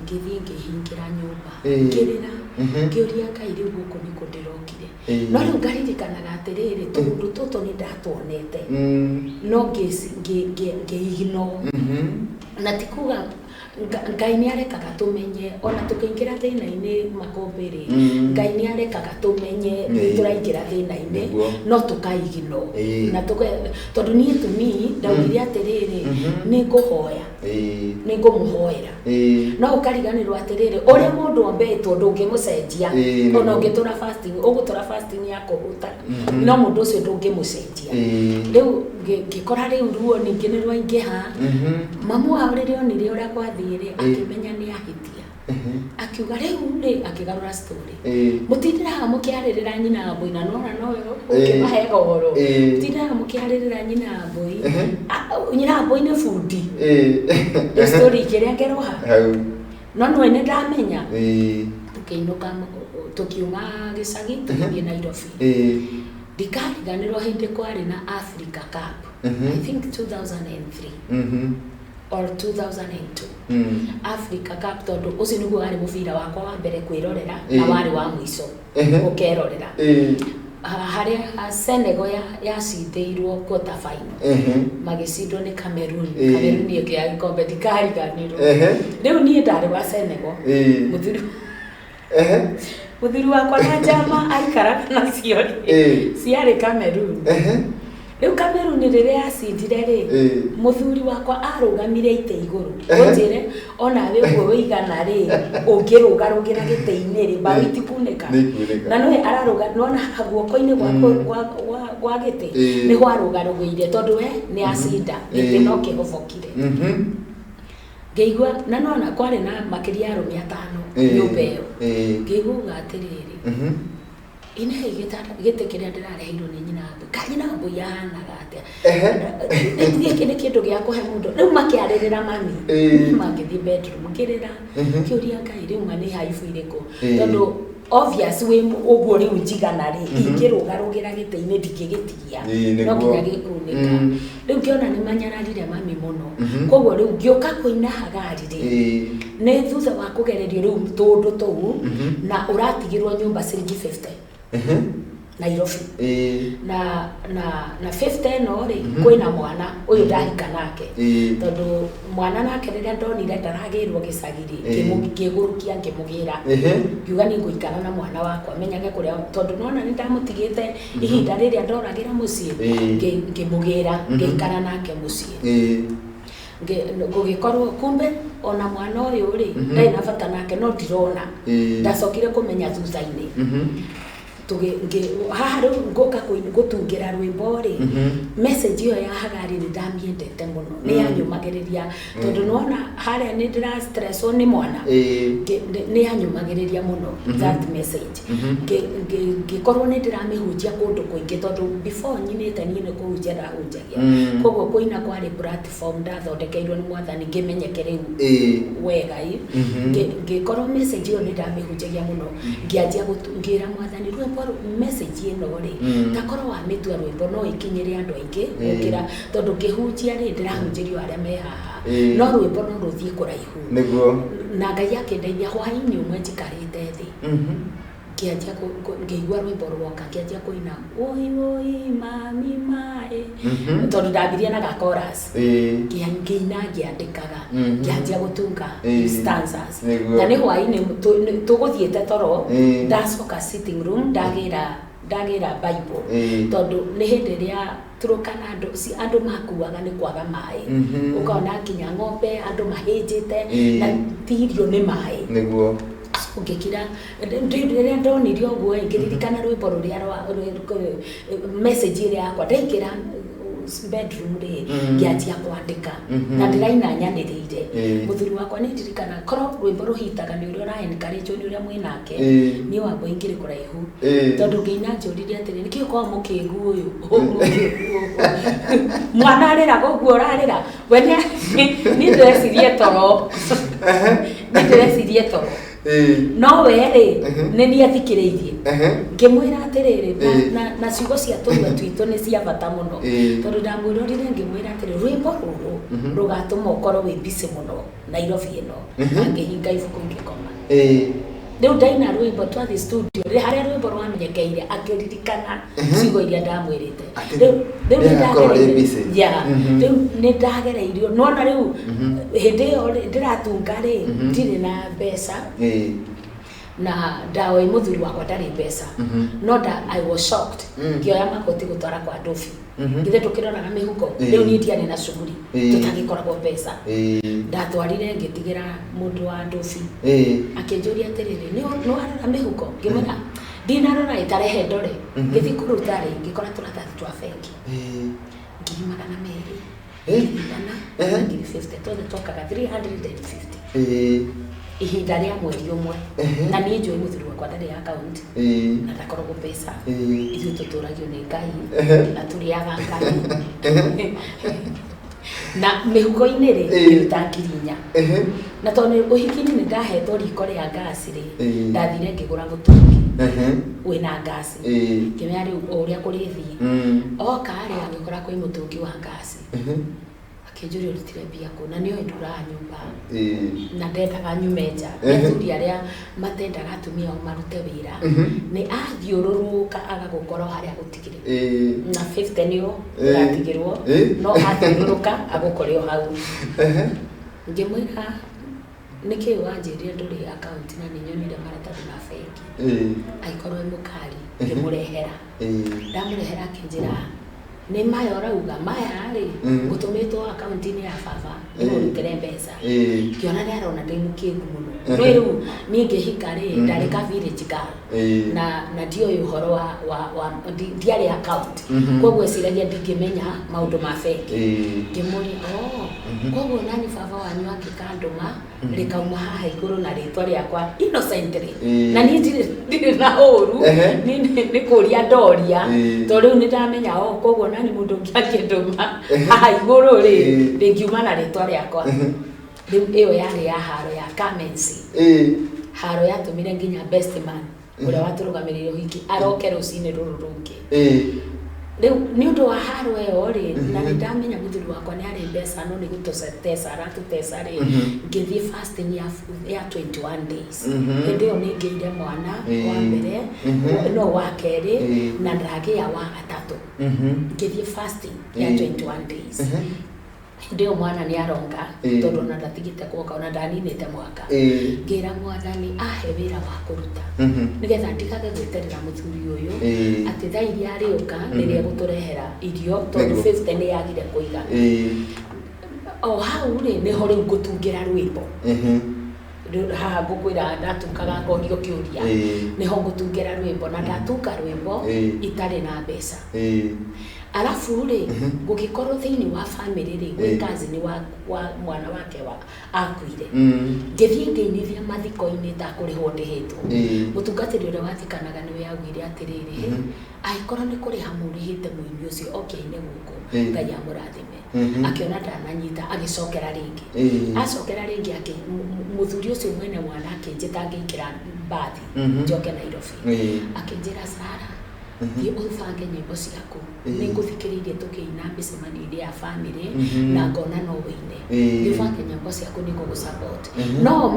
Speaker 2: ngĩthiĩ ngĩhingĩra nyũmba, ngĩrĩra, ngĩũria Ngai, rĩu gũkũ nĩkũ ndĩrokire? No rĩu ngaririkanaga atĩrĩrĩ, tũũndũ tũtũ nĩ ndatuonete, no ngĩ-ignore. Na ti kuga Ngai nĩ arekaga tũmenye ona tũkĩingĩra thĩna-inĩ makũmbĩ rĩ, Ngai nĩ arekaga tũmenye nĩ tũraingĩra thĩna-inĩ, no tũka-ignore. Na tondũ niĩ tumi ndaugire atĩrĩrĩ, nĩ ngũhoya, nĩ ngũmũhoera, no ũkariganĩrwo atĩrĩrĩ, ũrĩa mũndũ ombĩtwo ndũngĩmũcenjia. Ona ũngĩtũra fasting, ũgũtũra fasting ya kũhuta, no mũndũ ũcio ndũngĩmũcenjia. Rĩu ngĩkora rĩu ruo ningĩ nĩ rwaingĩha. Mamu wao rĩrĩa onire ũrĩa gwathiĩ rĩ, akĩmenya nĩ ahĩtia, akiuga rĩu rĩ, akĩgarũra story, mũtindĩra haha mũkĩarĩrĩra nyina wa mbũi, na nona nowe ũkĩmahe ũhoro. Mũtindĩra haha mũkĩarĩrĩra nyina wa mbũi. Ah, nyina wa mbũi nĩ bundi. Rĩu story ikĩrengerwo ha
Speaker 1: Hau.
Speaker 2: No nĩwe nĩ ndamenya. Tũkĩinũka, tũkiuma gĩcagi tũgĩthiĩ Nairobi. Ndikariganĩrwo hĩndĩ kwarĩ na Africa Cup, I think 2003 or 2002, Africa Cup, tondũ ũcio nĩguo warĩ mũbira wakwa wa mbere kwĩrorera na warĩ wa mũico ũkerorera. Harĩa Senegal yacindĩirwo quarter final, magĩcindwo nĩ Cameroon. Cameroon ĩkĩoya gĩkombe, ndikariganĩrwo. Rĩu niĩ ndarĩ wa Senegal. Mũthuri mũthuri wakwa na njama aikaraga nacio rĩ, ciarĩ Cameroon. Rĩu Cameroon rĩrĩa yacindire rĩ, mũthuri wakwa arũgamire itĩ igũrũ. Ũnjĩre onawe ũguo wĩigana rĩ, ũngĩrũgarũgĩra gĩtĩ-inĩ rĩ, mbaũ itikunĩka?
Speaker 1: Nĩ ikunĩka.
Speaker 2: Na nĩwe ararũga, nona guoko-inĩ gwa gĩtĩ nĩho arũgarũgĩire, tondũ we nĩ acinda gĩtĩ no kĩhobokire. Ngĩigua na nona kwarĩ na makĩria ya arũme atano nyũmba ĩyo. Ngĩigua uga atĩrĩrĩ, ine gĩtanda gĩtĩ kĩrĩa ndĩrareheirwo nĩ nyina wa Mbui, ka nyina wa Mbui ahanaga atĩa? Rĩu gĩkĩ nĩ kĩndũ gĩa kũhe mũndũ. Rĩu makĩarĩrĩra mami. Niĩ mangĩthiĩ bedroom ngĩrĩra, kĩũria Ngai, rĩu ma nĩ haibu irĩkũ? Tondũ obvious wĩ ũguo rĩu njigana rĩ, ingĩrũgarũgĩra gĩtĩ-inĩ ndingĩgĩtigia. No nginya gĩkunĩka. Rĩu ngĩona nĩ manyararire mami mũno. Koguo rĩu ngĩũka kũina Hagari rĩ, nĩ thutha wa kũgererio rĩu tũũndũ tũu, na ũratigĩrwo nyũmba ciringi 50 Nairobi. Na 50 ĩno rĩ, kwĩna mwana ũyũ ndahika nake, tondũ mwana nake rĩrĩa ndonire ndaragĩrwo gĩcagi rĩ, ngĩgũrũkia ngĩmũgĩra, ngiuga nĩ ngũikara na mwana wakwa menyage kũrĩa, tondũ nona nĩ ndamũtigĩte ihinda rĩrĩa ndoragĩra mũciĩ. Ngĩmũgĩra, ngĩikara nake mũciĩ. Gũgĩkorwo kumbe ona mwana ũyũ rĩ, ndarĩ na bata nake, no ndirona. Ndacokire kũmenya thutha-inĩ. Haha rĩu ngũka gũtungĩra rwĩmbo rĩ, message ĩyo ya Hagari nĩ ndamĩendete mũno, nĩ yanyũmagĩrĩria, tondũ nĩwona harĩa nĩ ndĩra stresswo nĩ mwana. Nĩ yanyũmagĩrĩria mũno that message. Ngĩkorwo nĩ ndĩramĩhunjia kũndũ kũingĩ, tondũ before nyinĩte niĩ nĩ kũhunjia ndahunjagia. Koguo kũina kwarĩ platform ndathondekeirwo nĩ Mwathani ngĩmenyeke rĩu wega ĩ. Ngĩkorwo message ĩyo nĩ ndamĩhunjagia mũno, ngĩanjia ngĩra Mwathani, rwĩmbo message ĩno rĩ, takorwo wamĩtua rwĩmbo no ĩkinyĩre andũ aingĩ gũkĩra, tondũ ngĩhunjia rĩ, ndĩrahunjĩrio arĩa me haha, no rwĩmbo no rũthiĩ kũraihu. Na Ngai akĩndeithia, hwaĩ-inĩ ũmwe njikarĩte thĩ, ngĩanjia ngĩigua rwĩmbo rwoka, ngĩanjia kũina, "Woi woi mami mae," tondũ ndambirie na ga chorus. Ngĩina ngĩandĩkaga, ngĩanjia gũtunga stanzas. Na nĩ hwaĩ-inĩ tũgũthiĩte toro, ndacoka sitting room, ndagĩra Bible, tondũ nĩ hĩndĩ ĩrĩa Turkana andũ andũ makuaga nĩ kwaga maĩ. Ũkona nginya ng'ombe andũ mahĩnjĩte na ti irio, nĩ maĩ. Ngĩkira rĩrĩa ndonire ũguo ĩ, ngĩririkana rwĩmbo rũrĩa rwa message ĩrĩa yakwa, ndaingĩra bedroom rĩ, ngĩanjia kwandĩka na ndĩraina nyanĩrĩire. Mũthuri wakwa nĩ ndirikana, korwo rwĩmbo rũhitaga nĩ ũrĩa ũra encourage nĩ ũrĩa mwĩnake, niĩ wambo ingĩrĩ kũraihu, tondũ ngĩina njũririe atĩrĩ, nĩkĩ ũkoragwo mũkĩgu ũyũ mũkĩgu ũguo, mwana arĩraga ũguo ũrarĩra we? Niĩ ndĩrecirie toro, niĩ ndĩrecirie toro, no we rĩ, nĩ niĩ athikĩrĩirie. Ngĩmwĩra atĩrĩrĩ, na ciugo cia tũnua twitũ nĩ cia bata mũno, tondũ ndamwĩrorire ngĩmwĩra atĩrĩ, rwĩmbo rũrũ rũgatũma ũkorwo wĩ busy mũno Nairobi ĩno. Na ngĩhinga ibuku ngĩkoma. Rĩu ndaina rwĩmbo, twathiĩ studio rĩ, harĩa rwĩmbo rwamenyekeire, akĩririkana ciugo iria ndamwĩrĩte. Rĩu nĩ
Speaker 1: Rĩgakorwo rĩ
Speaker 2: ndagereirio.
Speaker 1: busy.
Speaker 2: Yeah. Rĩu nĩ ndagereirio, nona rĩu hĩndĩ ĩyo rĩ, ndĩratunga rĩ, ndirĩ na mbeca, na ndaoĩ mũthuri wakwa ndarĩ mbeca, no nda I was shocked. Ngĩoya makoti gũtwara kwa ndobi. Githĩ ndũkĩroraga mĩhuko? Rĩu niĩ ndiarĩ na cuguri, tũtagĩkoragwo mbeca. Ndatwarire ngĩtigĩra mũndũ wa ndobi. Akĩnjũria atĩrĩrĩ, nĩ warora mĩhuko? Ngĩmwĩra ndinarora, ĩtarehe ndore. Ngĩthiĩ kũruta rĩ, ngĩkora tũratathi twa bengi, 200,000, 100,000 na 50,000, tuothe twokaga 350 ihinda rĩa mweri ũmwe. Na niĩ njũĩ mũthuri wakwa ndarĩ account na ndakoragwo mbeca. Ithuĩ tũtũragio nĩ Ngai na tũrĩaga Ngai. Na mĩhuko-inĩ rĩ, ngĩruta 4,000. Na tondũ ũhiki-inĩ nĩ ndahetwo riko rĩa ngasi rĩ, ndathire ngĩgũra mũtũngi wĩna ngasi. Ngĩmenya rĩu o ũrĩa kũrĩthiĩ. Oka rĩ, agĩkora kwĩ mũtũngi wa ngasi. Akĩnjũria ũrutire mbia kũ, na nĩoĩ nduraga nyũmba na ndendaga nyume nja. Nĩ athuri arĩa matendaga atumia ao marute wĩra, nĩ athiũrũrũka agagũkora o harĩa agũtigire. Na 50 nĩyo ũratigĩrwo, no athiũrũrũka agũkore o hau. Ngĩmwĩra nĩkĩĩ wanjĩrire ndũrĩ akaunti na nĩnyonire maratathi ma bengi. Agĩkorwo e mũkari, ngĩmũrehera. Ndamũrehera akĩnjĩra nĩ maya ũrauga, maya rĩ, ngũtũmĩtwo akaunti-inĩ ya baba ndĩmũrutĩre mbeca. Ngĩona nĩ arona ndĩ mũkĩgu mũno. No rĩu niĩ ngĩhika rĩ, ndarĩ ka village girl. Na ndioĩ ũhoro wa ndiarĩ account. Koguo eciragia ndingĩmenya maũndũ ma bengi. Ngĩmũria, oh, koguo nani baba wanyu angĩkandũma rĩkauma haha igũrũ na rĩtwa rĩakwa innocently. Na niĩ ndirĩ na ũru, niĩ nĩ kũria ndoria, tondũ rĩu nĩ ndamenya, oh, koguo nani mũndũ ũngĩ angĩndũma haha igũrũ rĩ, rĩngiuma na rĩtwa rĩakwa. Rĩu ĩyo yarĩ ya haro ya Kamensi. Haro yatũmire nginya best man ũrĩa watũrũgamĩrĩire ũhiki aroke rũcinĩ rũrũ rũngĩ. Rĩu nĩ ũndũ wa haro ĩyo rĩ, na nĩ ndamenya mũthuri wakwa nĩ arĩ mbeca no nĩ gũtũteca aratũteca rĩ, ngĩthiĩ fasting ya 21 days. Hĩndĩ ĩyo nĩ ngĩire mwana wa mbere, no wa kerĩ, na ndagĩa wa gatatũ. Ngĩthiĩ fasting ya 21 days. Hĩndĩ ĩyo mwana nĩ aronga, tondũ ona ndatigĩte kuonga, ona ndaninĩte mwaka. Ngĩra mwathani ahe wĩra wa kũruta, nĩgetha ndigage gwĩterera mũthuri ũyũ, atĩ thaa iria arĩũka nĩrĩo egũtũrehera irio, tondũ 50 nĩ yagire kũigana. O hau rĩ, nĩho rĩu ngũtungĩra rwĩmbo. Rĩu haha ngũkwĩra ndatungaga ngorio kĩũria. Nĩho ngũtungĩra rwĩmbo, na ndatunga rwĩmbo itarĩ na mbeca. Arabu rĩ, gũgĩkorwo thĩinĩ wa family rĩ, gwĩ cousin wa mwana wake wa akuire. Ngĩthiĩ ngĩinithia mathiko-inĩ itakũrĩhwo ndĩhĩtwo. Mũtungatĩri ũrĩa wathikanaga nĩwe augire atĩrĩrĩ, angĩkorwo nĩ kũrĩha mũrĩhĩte mũini ũcio oke aine gũkũ, Ngai amũrathime. Akĩona ndananyita, agĩcokera rĩngĩ. Acokera rĩngĩ, mũthuri ũcio mwene mwana akĩnjĩta ngĩingĩra mbathi, njoke Nairobi. Akĩnjĩra, Sara, thiĩ ũbange nyĩmbo ciaku. Nĩ ngũthikĩrĩirie tũkĩina mĩcemanio-inĩ ya family, na ngona no ũine. Thiĩ ũbange nyĩmbo ciaku, nĩ ngũgũ support. No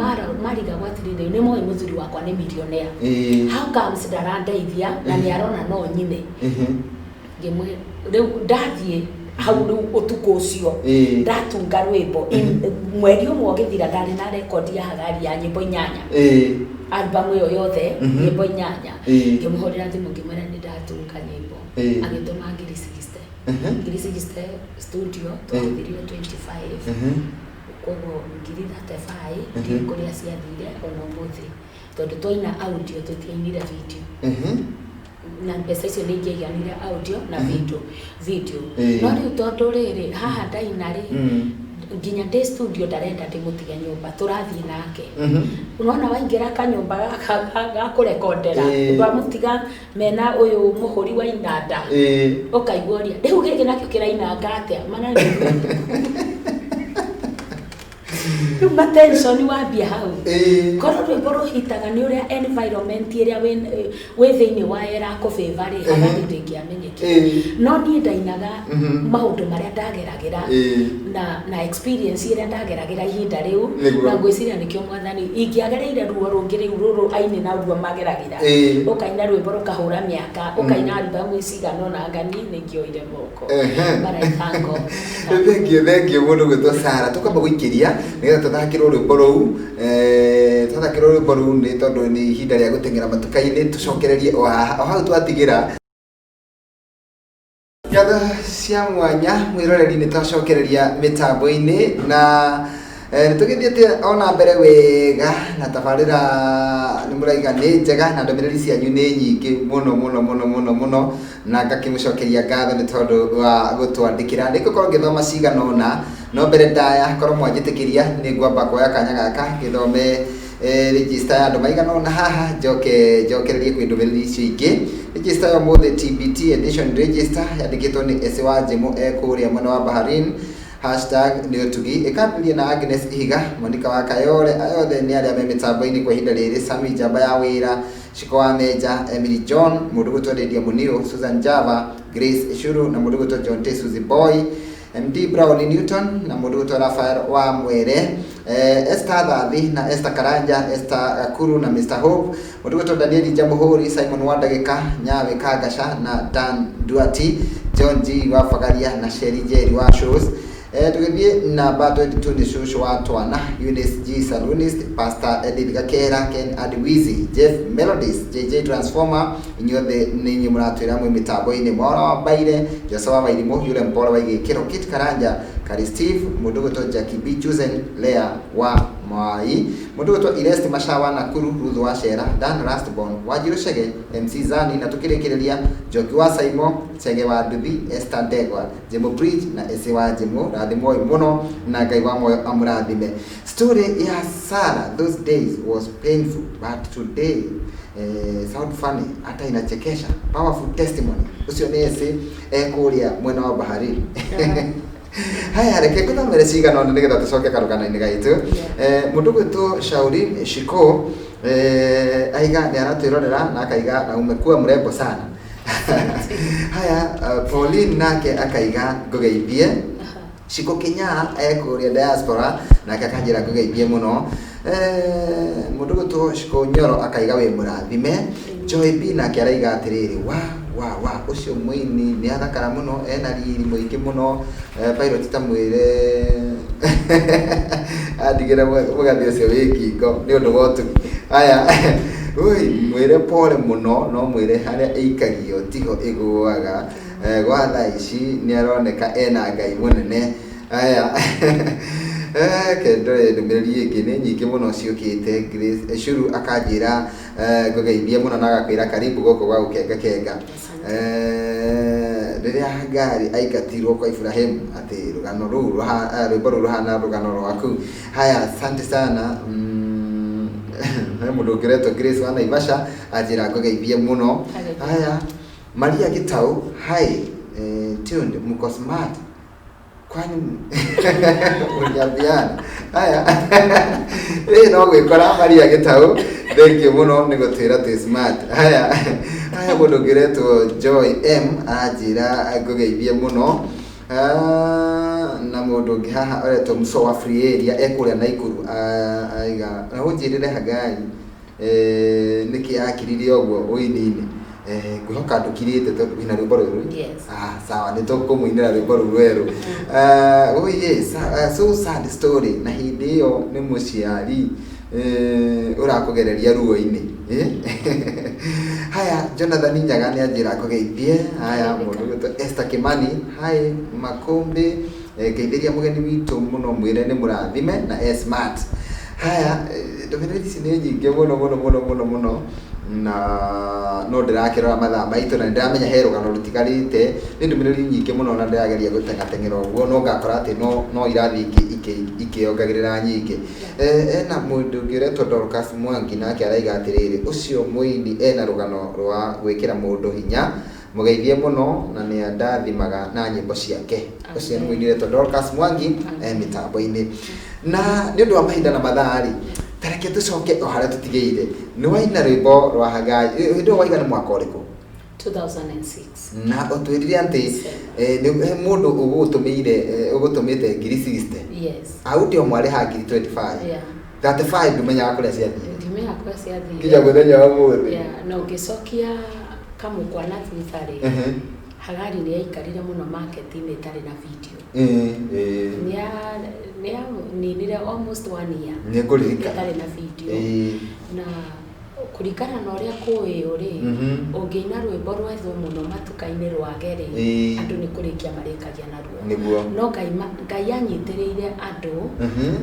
Speaker 2: marigagwo atĩrĩrĩ, nĩ moĩ mũthuri wakwa nĩ millionaire. How comes ndarandeithia na nĩ arona no nyine? Ngĩmwĩra, rĩu ndathiĩ hau rĩu ũtukũ ũcio ndatunga rwĩmbo. Mweri ũmwe ũgĩthira ndarĩ na rekondi ya Hagari ya nyĩmbo 8. Album ĩyo yothe, nyĩmbo 8. Ngĩmũhũrĩra thimũ ngĩmwĩra nĩ ndatunga nyĩmbo. Agĩtũma 60,000. 60,000 studio, twahũthĩrire 25. Koguo 35,000 ndiũĩ kũrĩa ciathire ona ũmũthĩ. Tondũ twaina audio tũtiainire video. Na mbeca icio nĩ ingĩaiganire audio na video. No rĩu tondũ rĩrĩ, haha ndaina rĩ, nginya ndĩ studio ndarenda ndĩmũtige nyũmba, tũrathiĩ nake. Unaona waingĩra kanyũmba gaka ga kũrekondera, wamũtiga mena ũyũ mũhũri wa inanda, ũkaigua ũria, rĩu gĩkĩ nakĩo kĩrainanga atĩa? Mana rĩu matension wambia hau. Korwo rwĩmbo rũhitaga nĩ ũrĩa environment ĩrĩa wĩ thĩinĩ wayo ĩrakũbĩva rĩ, hagati ndĩngĩamenyekire. No niĩ ndainaga maũndũ marĩa ndageragĩra na experience ĩrĩa ndageragĩra ihinda rĩu, na ngwĩciria nĩkĩo mwathani ingĩagereire ruo rũngĩ rĩu rũrũ aini na ruo mageragĩra. Ũkaina rwĩmbo rũkahũra mĩaka, ũkaina albamu cigana ũna ngani, nĩ ingĩoire moko. But I thank God.
Speaker 1: Thengiũ, thengiũ mũndũ gwĩtwo Sara. Tũkwamba gũikĩria nĩgetha tũthakĩrwo rwĩmbo rũu. Twathakĩrwo rwĩmbo rũu nĩ tondũ nĩ ihinda rĩa gũteng'era matuka-inĩ, tũcokererie o haha o hau twatigĩra. Ngatho cia mwanya mwĩroreri, nĩ twacokereria mĩtambo-inĩ na nĩ tũgĩthiĩte ona mbere wega na tabarĩra nĩ mũraiga nĩ njega na ndũmĩrĩri cianyu nĩ nyingĩ mũno mũno mũno mũno mũno, na ngakĩmũcokeria ngatho nĩ tondũ wa gũtwandĩkĩra. Nĩ ngũkorwo ngĩthoma cigana ũna, no mbere ndaya korwo mwanjĩtĩkĩria nĩ ngwamba kuoya kanya gaka ngĩthome register ya andũ maigana ũna haha, njoke njokererie kwĩ ndũmĩrĩri icio ingĩ. Register ya ũmũthĩ, TBT edition register, yandĩkĩtwo nĩ Ese wa Njimũ e kũrĩa mwena wa Bahrain. Hashtag nĩ ũtugi. Ĩkambĩrĩria na Agnes Ihiga, Monica wa Kayore, aya othe nĩ arĩa me mĩtambo-inĩ kwa ihinda rĩrĩ, Sami Njamba ya wĩra, Shiko wa Menja, Emily John, mũndũ gwĩtwo Lydia Muniu, Susan Java, Grace Icuru na mũndũ gwĩtwo John T. Suzy Boy, MD Brown Newton na mũndũ gwĩtwo Rafael wa Mwere, Esther Thathi na Esther Karanja, Esther Gakuru na Mr Hope, mũndũ gwĩtwo Daniel Njamuhuri, Simon Wandagĩka, Nyawe Kangaca na Dan Duati, John G wa Bagaria na Sheri Njeri wa Shows. Tũgĩthiĩ namba 22 nĩ Cũcũ wa Twana, Eunice G Salonist, Pastor Edith Gakera, Ken Adwizi, Jeff Melodies, JJ Transformer, inyuothe nĩ inyuĩ mũratwĩra mwĩ mĩtambo-inĩ. Mwaura wa Mbaire, Jose wa Wairimũ, Yule Mpole wa Igĩkĩro, Kit Karanja, Kari Steve, mũndũ gwĩtwo Jackie B Chusen, Lea wa Mwai, mũndũ gwĩtwo Irest Mashawa Nakuru, Ruth wa Cera, Dan Rastborn, Wanjiru Chege, MC Zani, na tũkĩrĩkĩrĩria Njoki wa Saimo, Chege wa Nduthi, Esther Ndegwa, Jemo Bridge na Ese wa Jemo. Rathimwoi mũno na Ngai wa muoyo amũrathime. Story ya Sarah those days was painful, but today sound funny, hata inachekesha. Powerful testimony. Ũcio nĩ Ese ekũrĩa mwena wa bahari. Haya, reke ngũthomere cigana ũna nĩgetha tũcoke karũgano-inĩ gaitũ. Mũndũ gwĩtwo Shauri Shiko aiga nĩ aratwĩrorera na akaiga na umekuwa mrembo sana. Haya, Pauline nake akaiga ngũgeithie. Shiko Kinya ekũrĩa diaspora nake akanjĩra ngũgeithie mũno. Mũndũ gwĩtwo Shiko Nyoro akaiga wĩ mũrathime. Joy B nake araiga atĩrĩrĩ, wa wa wa ũcio mũini nĩ athakara mũno, ena riri mũingĩ mũno. Pilot ta mwĩre andigĩre mũgathĩ ũcio wĩ ngingo nĩ ũndũ wa ũtugi. Haya, ui mwĩre pole mũno, no mwĩre harĩa ĩikagio tiho ĩgũaga. Gwa thaa ici nĩ aroneka ena Ngai mũnene. Haya, kendore ndũmĩrĩri ĩngĩ nĩ nyingĩ mũno ciũkĩte. Grace Ecuru akanjĩra ngũgeithie mũno na agakwĩra karibu gũkũ gwa gũkenga kenga. Rĩrĩa Hagari aingatirwo kwa Ibrahimu, atĩ rũgano rũu rwĩmbo rũu rũhana rũgano rwaku. Haya, asante sana. He mũndũ ũngĩ ũretwo Grace wa Naivasha anjĩra ngũgeithie mũno. Haya, Maria Gitau, hi, tuned, mko smart kwani mũliambiana? Haya, ĩ no gwĩkora Maria Gitau, thank you mũno nĩ gũtwĩra twĩ smart. Haya, haya, mũndũ ũngĩ ũretwo Joy M aranjĩra ngũgeithie mũno. Na mũndũ ũngĩ haha ũretwo Muso wa Free Area ekũrĩa Naikuru, aiga na ũnjĩrĩre Hagari nĩkĩ akirire ũguo ũini-inĩ. Ngwĩhoka ndũkirĩte tondũ wĩna rwĩmbo rũrũ.
Speaker 2: Yes.
Speaker 1: Ah, sawa, nĩ tũkũmũinĩra rwĩmbo rũu rwerũ. Oh yes, so sad story. Na hĩndĩ ĩyo nĩ mũciari ũrakũgereria ruo-inĩ. Haya, Jonathan Nyaga nĩ anjĩra ngũgeithie. Haya, mũndũ gwĩtwo Esther Kimani, hi Makũmbĩ, ngeithĩria mũgeni witũ mũno, mwĩre nĩ mũrathime na e smart. Haya, ndũmĩrĩri ici nĩ nyingĩ mũno mũno mũno mũno mũno, na no ndĩrakĩrora mathaa maitũ na nĩndĩramenya he rũgano rũtigarĩte. Nĩ ndũmĩrĩri nyingĩ mũno na ndĩrageria gũteng'ateng'era ũguo, no ngakora atĩ no irathiĩ ikĩongagĩrĩra nyingĩ. Ena mũndũ ũngĩ ũretwo Dorcas Mwangi nake araiga atĩrĩrĩ, ũcio mũini ena rũgano rwa gwĩkĩra mũndũ hinya, mũgeithie mũno na nĩ andathimaga na nyĩmbo ciake. Ũcio nĩ mũini ũretwo Dorcas Mwangi e mĩtambo-inĩ. Na nĩ ũndũ wa mahinda na mathaa rĩ, ta reke tũcoke o harĩa tũtigĩire. Nĩ waina rwĩmbo rwa Hagai, hĩndĩ ĩyo waiga nĩ mwaka ũrĩkũ?
Speaker 2: 2006.
Speaker 1: Na ũtwĩrire atĩ nĩ he mũndũ ũgũgũtũmĩire, ũgũtũmĩte ngiri 60.
Speaker 2: Yes.
Speaker 1: Auti o mwarĩha ngiri 25.
Speaker 2: Yeah.
Speaker 1: 35 ndũmenyaga kũrĩa ciathire.
Speaker 2: Ndimenya kũrĩa ciathire.
Speaker 1: Nginya mũthenya wa ũmũthĩ.
Speaker 2: Yeah, na ũngĩcokia kamũkwa na thutha rĩ, Hagari nĩ yaikarire mũno market-inĩ ĩtarĩ na video. Nĩ yaninire almost one year
Speaker 1: Nĩ ngũririkana.
Speaker 2: ĩtarĩ na video. Na kũringana na ũrĩa kũĩyo rĩ, ũngĩina rwĩmbo rwethwo mũno matuka-inĩ rwage rĩ, andũ nĩ kũrĩkia marĩkagia naruo.
Speaker 1: Nĩguo.
Speaker 2: No Ngai anyitĩrĩire andũ,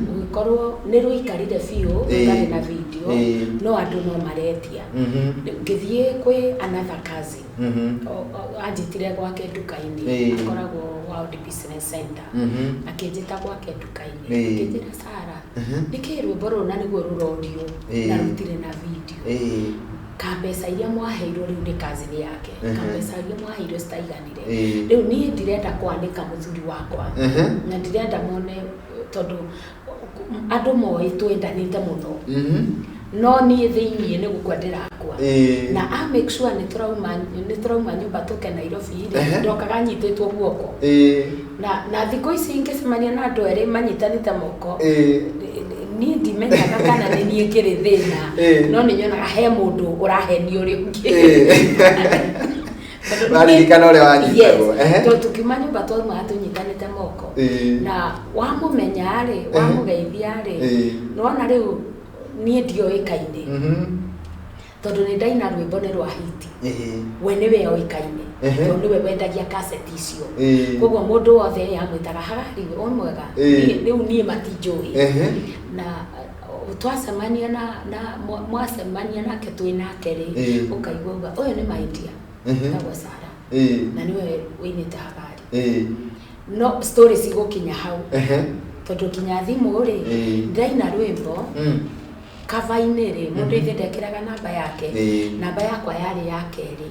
Speaker 2: gũgĩkorwo nĩ rũikarire biũ rũtarĩ na video, no andũ no maretia. Ngĩthiĩ kwĩ another cousin, anjĩtire gwake nduka-inĩ, akoragwo World Business Center. Akĩnjĩta gwake nduka-inĩ, akĩnjĩra Sara, nĩkĩ rwĩmbo rũrũ na nĩguo rũrorio na rũtirĩ na video? Kambeca iria mwaheirwo rĩu nĩ kazini yake. Kambeca iria mwaheirwo citaiganire. Rĩu niĩ ndirenda kwanĩka mũthuri wakwa. Na ndirenda mone tondũ andũ moĩ twendanĩte mũno. No niĩ thĩiniĩ nĩ gũkua ndĩrakua. Na a make sure nĩ tũrauma nyũmba tũke Nairobi rĩ, ndokaga nyitĩtwo guoko. Na thikũ ici ingĩcemania na andũ erĩ manyitanĩte moko, niĩ ndimenyaga kana nĩ niĩ ngĩrĩ thĩna, no nĩ nyonaga he mũndũ ũrahenio ũrĩa ũngĩ. Tondũ
Speaker 1: Waririkana ũrĩa wanyitagwo.
Speaker 2: Yes. Tondũ tũkiuma nyũmba twaumaga tũnyitanĩte moko. Na wamũmenya rĩ, wamũgeithia rĩ, nĩwona rĩu niĩ ndioĩkaine, tondũ nĩ ndaina rwĩmbo nĩ rwa hiti. We nĩwe oĩkaine, tondũ nĩwe wendagia kaseti icio. Koguo mũndũ wothe amwĩtaga Hagari, wĩ mwega. Rĩu niĩ matinjũĩ. Na twacemania na mwacemania nake, twĩ nake rĩ, ũkaigua uga ũyũ nĩ my dear, etagwo Sara, na nĩwe wĩinĩte Hagari. No story cigũkinya hau, tondũ nginya thimũ rĩ, ndaina rwĩmbo, cover-inĩ rĩ, mũndũ ithe ndekĩraga namba yake. Namba yakwa yarĩ ya kerĩ,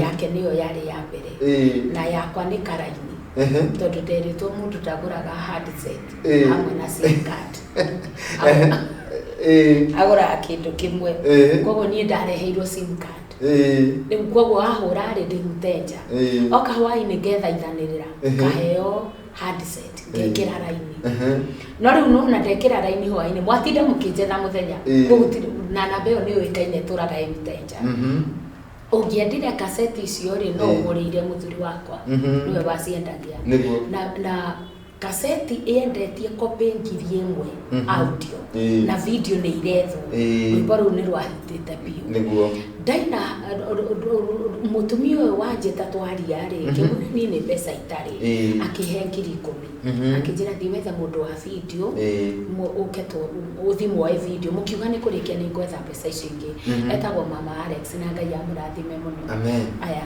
Speaker 2: yake nĩyo yarĩ ya mbere. Na yakwa nĩ karaini, tondũ nderĩtwo mũndũ ndagũraga handset hamwe na SIM card. Agũraga kĩndũ kĩmwe. Koguo niĩ ndareheirwo SIM card. Rĩu koguo wahũra rĩ, ndĩ mteja. Oka hwainĩ ngethaithanĩrĩra, ngaheo handset, ngekĩra raini. No rĩu nona ndekĩra raini hwainĩ, mwatinda mũkĩnjetha mũthenya. Koguo na namba ĩyo nĩ yũĩkaine ĩtũraga ĩ mteja. Ũngĩendire kaseti icio rĩ, no ũgũrĩire mũthuri wakwa. Nĩwe waciendagia. Na kaseti ĩendetie copy 1000, audio, na video nĩ irethwo. Rwĩmbo rũu nĩ rwahitĩte biũ. Ndaina mũtumia ũyũ wanjĩta twaria rĩ, ngĩmwĩra niĩ nĩ mbeca itarĩ. Akĩhe 10,000. Akĩnjĩra thiĩ wethe mũndũ wa video, ũke ũthiĩ muoe video, mũkiuga nĩ kũrĩkia nĩ ngwetha mbeca icio ingĩ. Etagwo Mama Alex, na Ngai amũrathime mũno.
Speaker 1: Amen.
Speaker 2: Aya,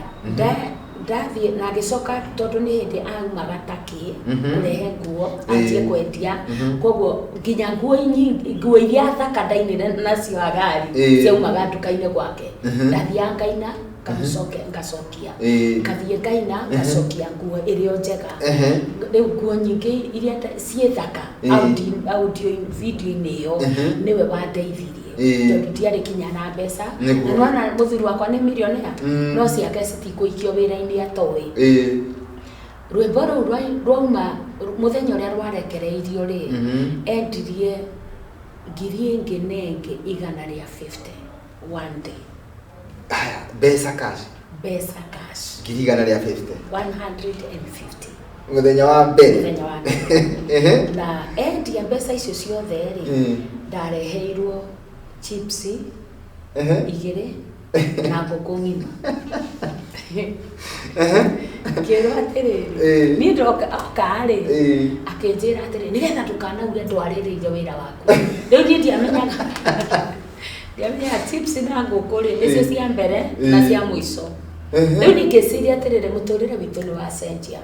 Speaker 2: ndathiĩ na agĩcoka, tondũ nĩ hĩndĩ aumaga takĩ kũrehe nguo anjie kwendia. Koguo nginya nguo nyingĩ, nguo iria thaka ndainire nacio Hagari, ciaumaga nduka-inĩ gwake. Ndathiaga ngaina, ngacoke ngacokia, ngathiĩ ngaina, ngacokia nguo ĩrĩa o njega. Rĩu nguo nyingĩ iria ciĩ thaka audio video-inĩ ĩyo, nĩwe wandeithirie, tondũ ndiarĩ kinya na mbeca. Na nĩwona mũthuri wakwa nĩ millionaire, no ciake citikũikio wĩra-inĩ atoĩ. Rwĩmbo rũu rwauma mũthenya ũrĩa rwarekereirio rĩ, endirie ngiri ĩngĩ na ĩngĩ 150 one day.
Speaker 1: Haya, mbeca cash?
Speaker 2: Mbeca cash.
Speaker 1: 150,000?
Speaker 2: 150.
Speaker 1: Mũthenya wa mbere?
Speaker 2: Mũthenya wa mbere. Na endia mbeca icio ciothe rĩ, ndareheirwo chips igĩrĩ na ngũkũ ng'ima. Ngĩrwo atĩrĩrĩ, niĩ ndoka oka rĩ, akĩnjĩra atĩrĩ, nĩgetha ndũkanauge ndwarĩrĩire wĩra waku. Rĩu niĩ ndiamenyaga chips na ngũkũ rĩ, nĩcio cia mbere na cia mũico. Rĩu niĩ ngĩciria atĩrĩrĩ, mũtũrĩre witũ nĩ wacenjia,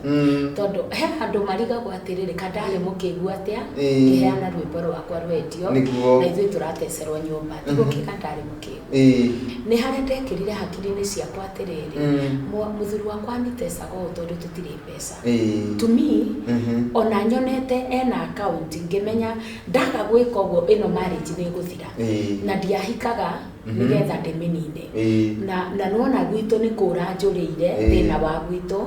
Speaker 2: tondũ he handũ marigagwo atĩrĩrĩ, ka ndarĩ mũkĩgu atĩa ngĩheana rwĩmbo rwakwa rwendio, na ithuĩ tũratecerwo nyũmba, tigũkĩga ndarĩ mũkĩgu. Nĩ harĩa ndekĩrire hakiri-inĩ ciakwa atĩrĩrĩ, mũthuri wakwa anitecaga ũũ tondũ tũtirĩ mbeca. To me, ona nyonete ena account, ngĩmenya ndaga gwĩka ũguo, ĩno marriage nĩ ĩgũthira. Na ndiahikaga nĩgetha ndĩmĩnine. Na nĩwona gwitũ nĩ kũra njũrĩire, thĩna wa gwitũ,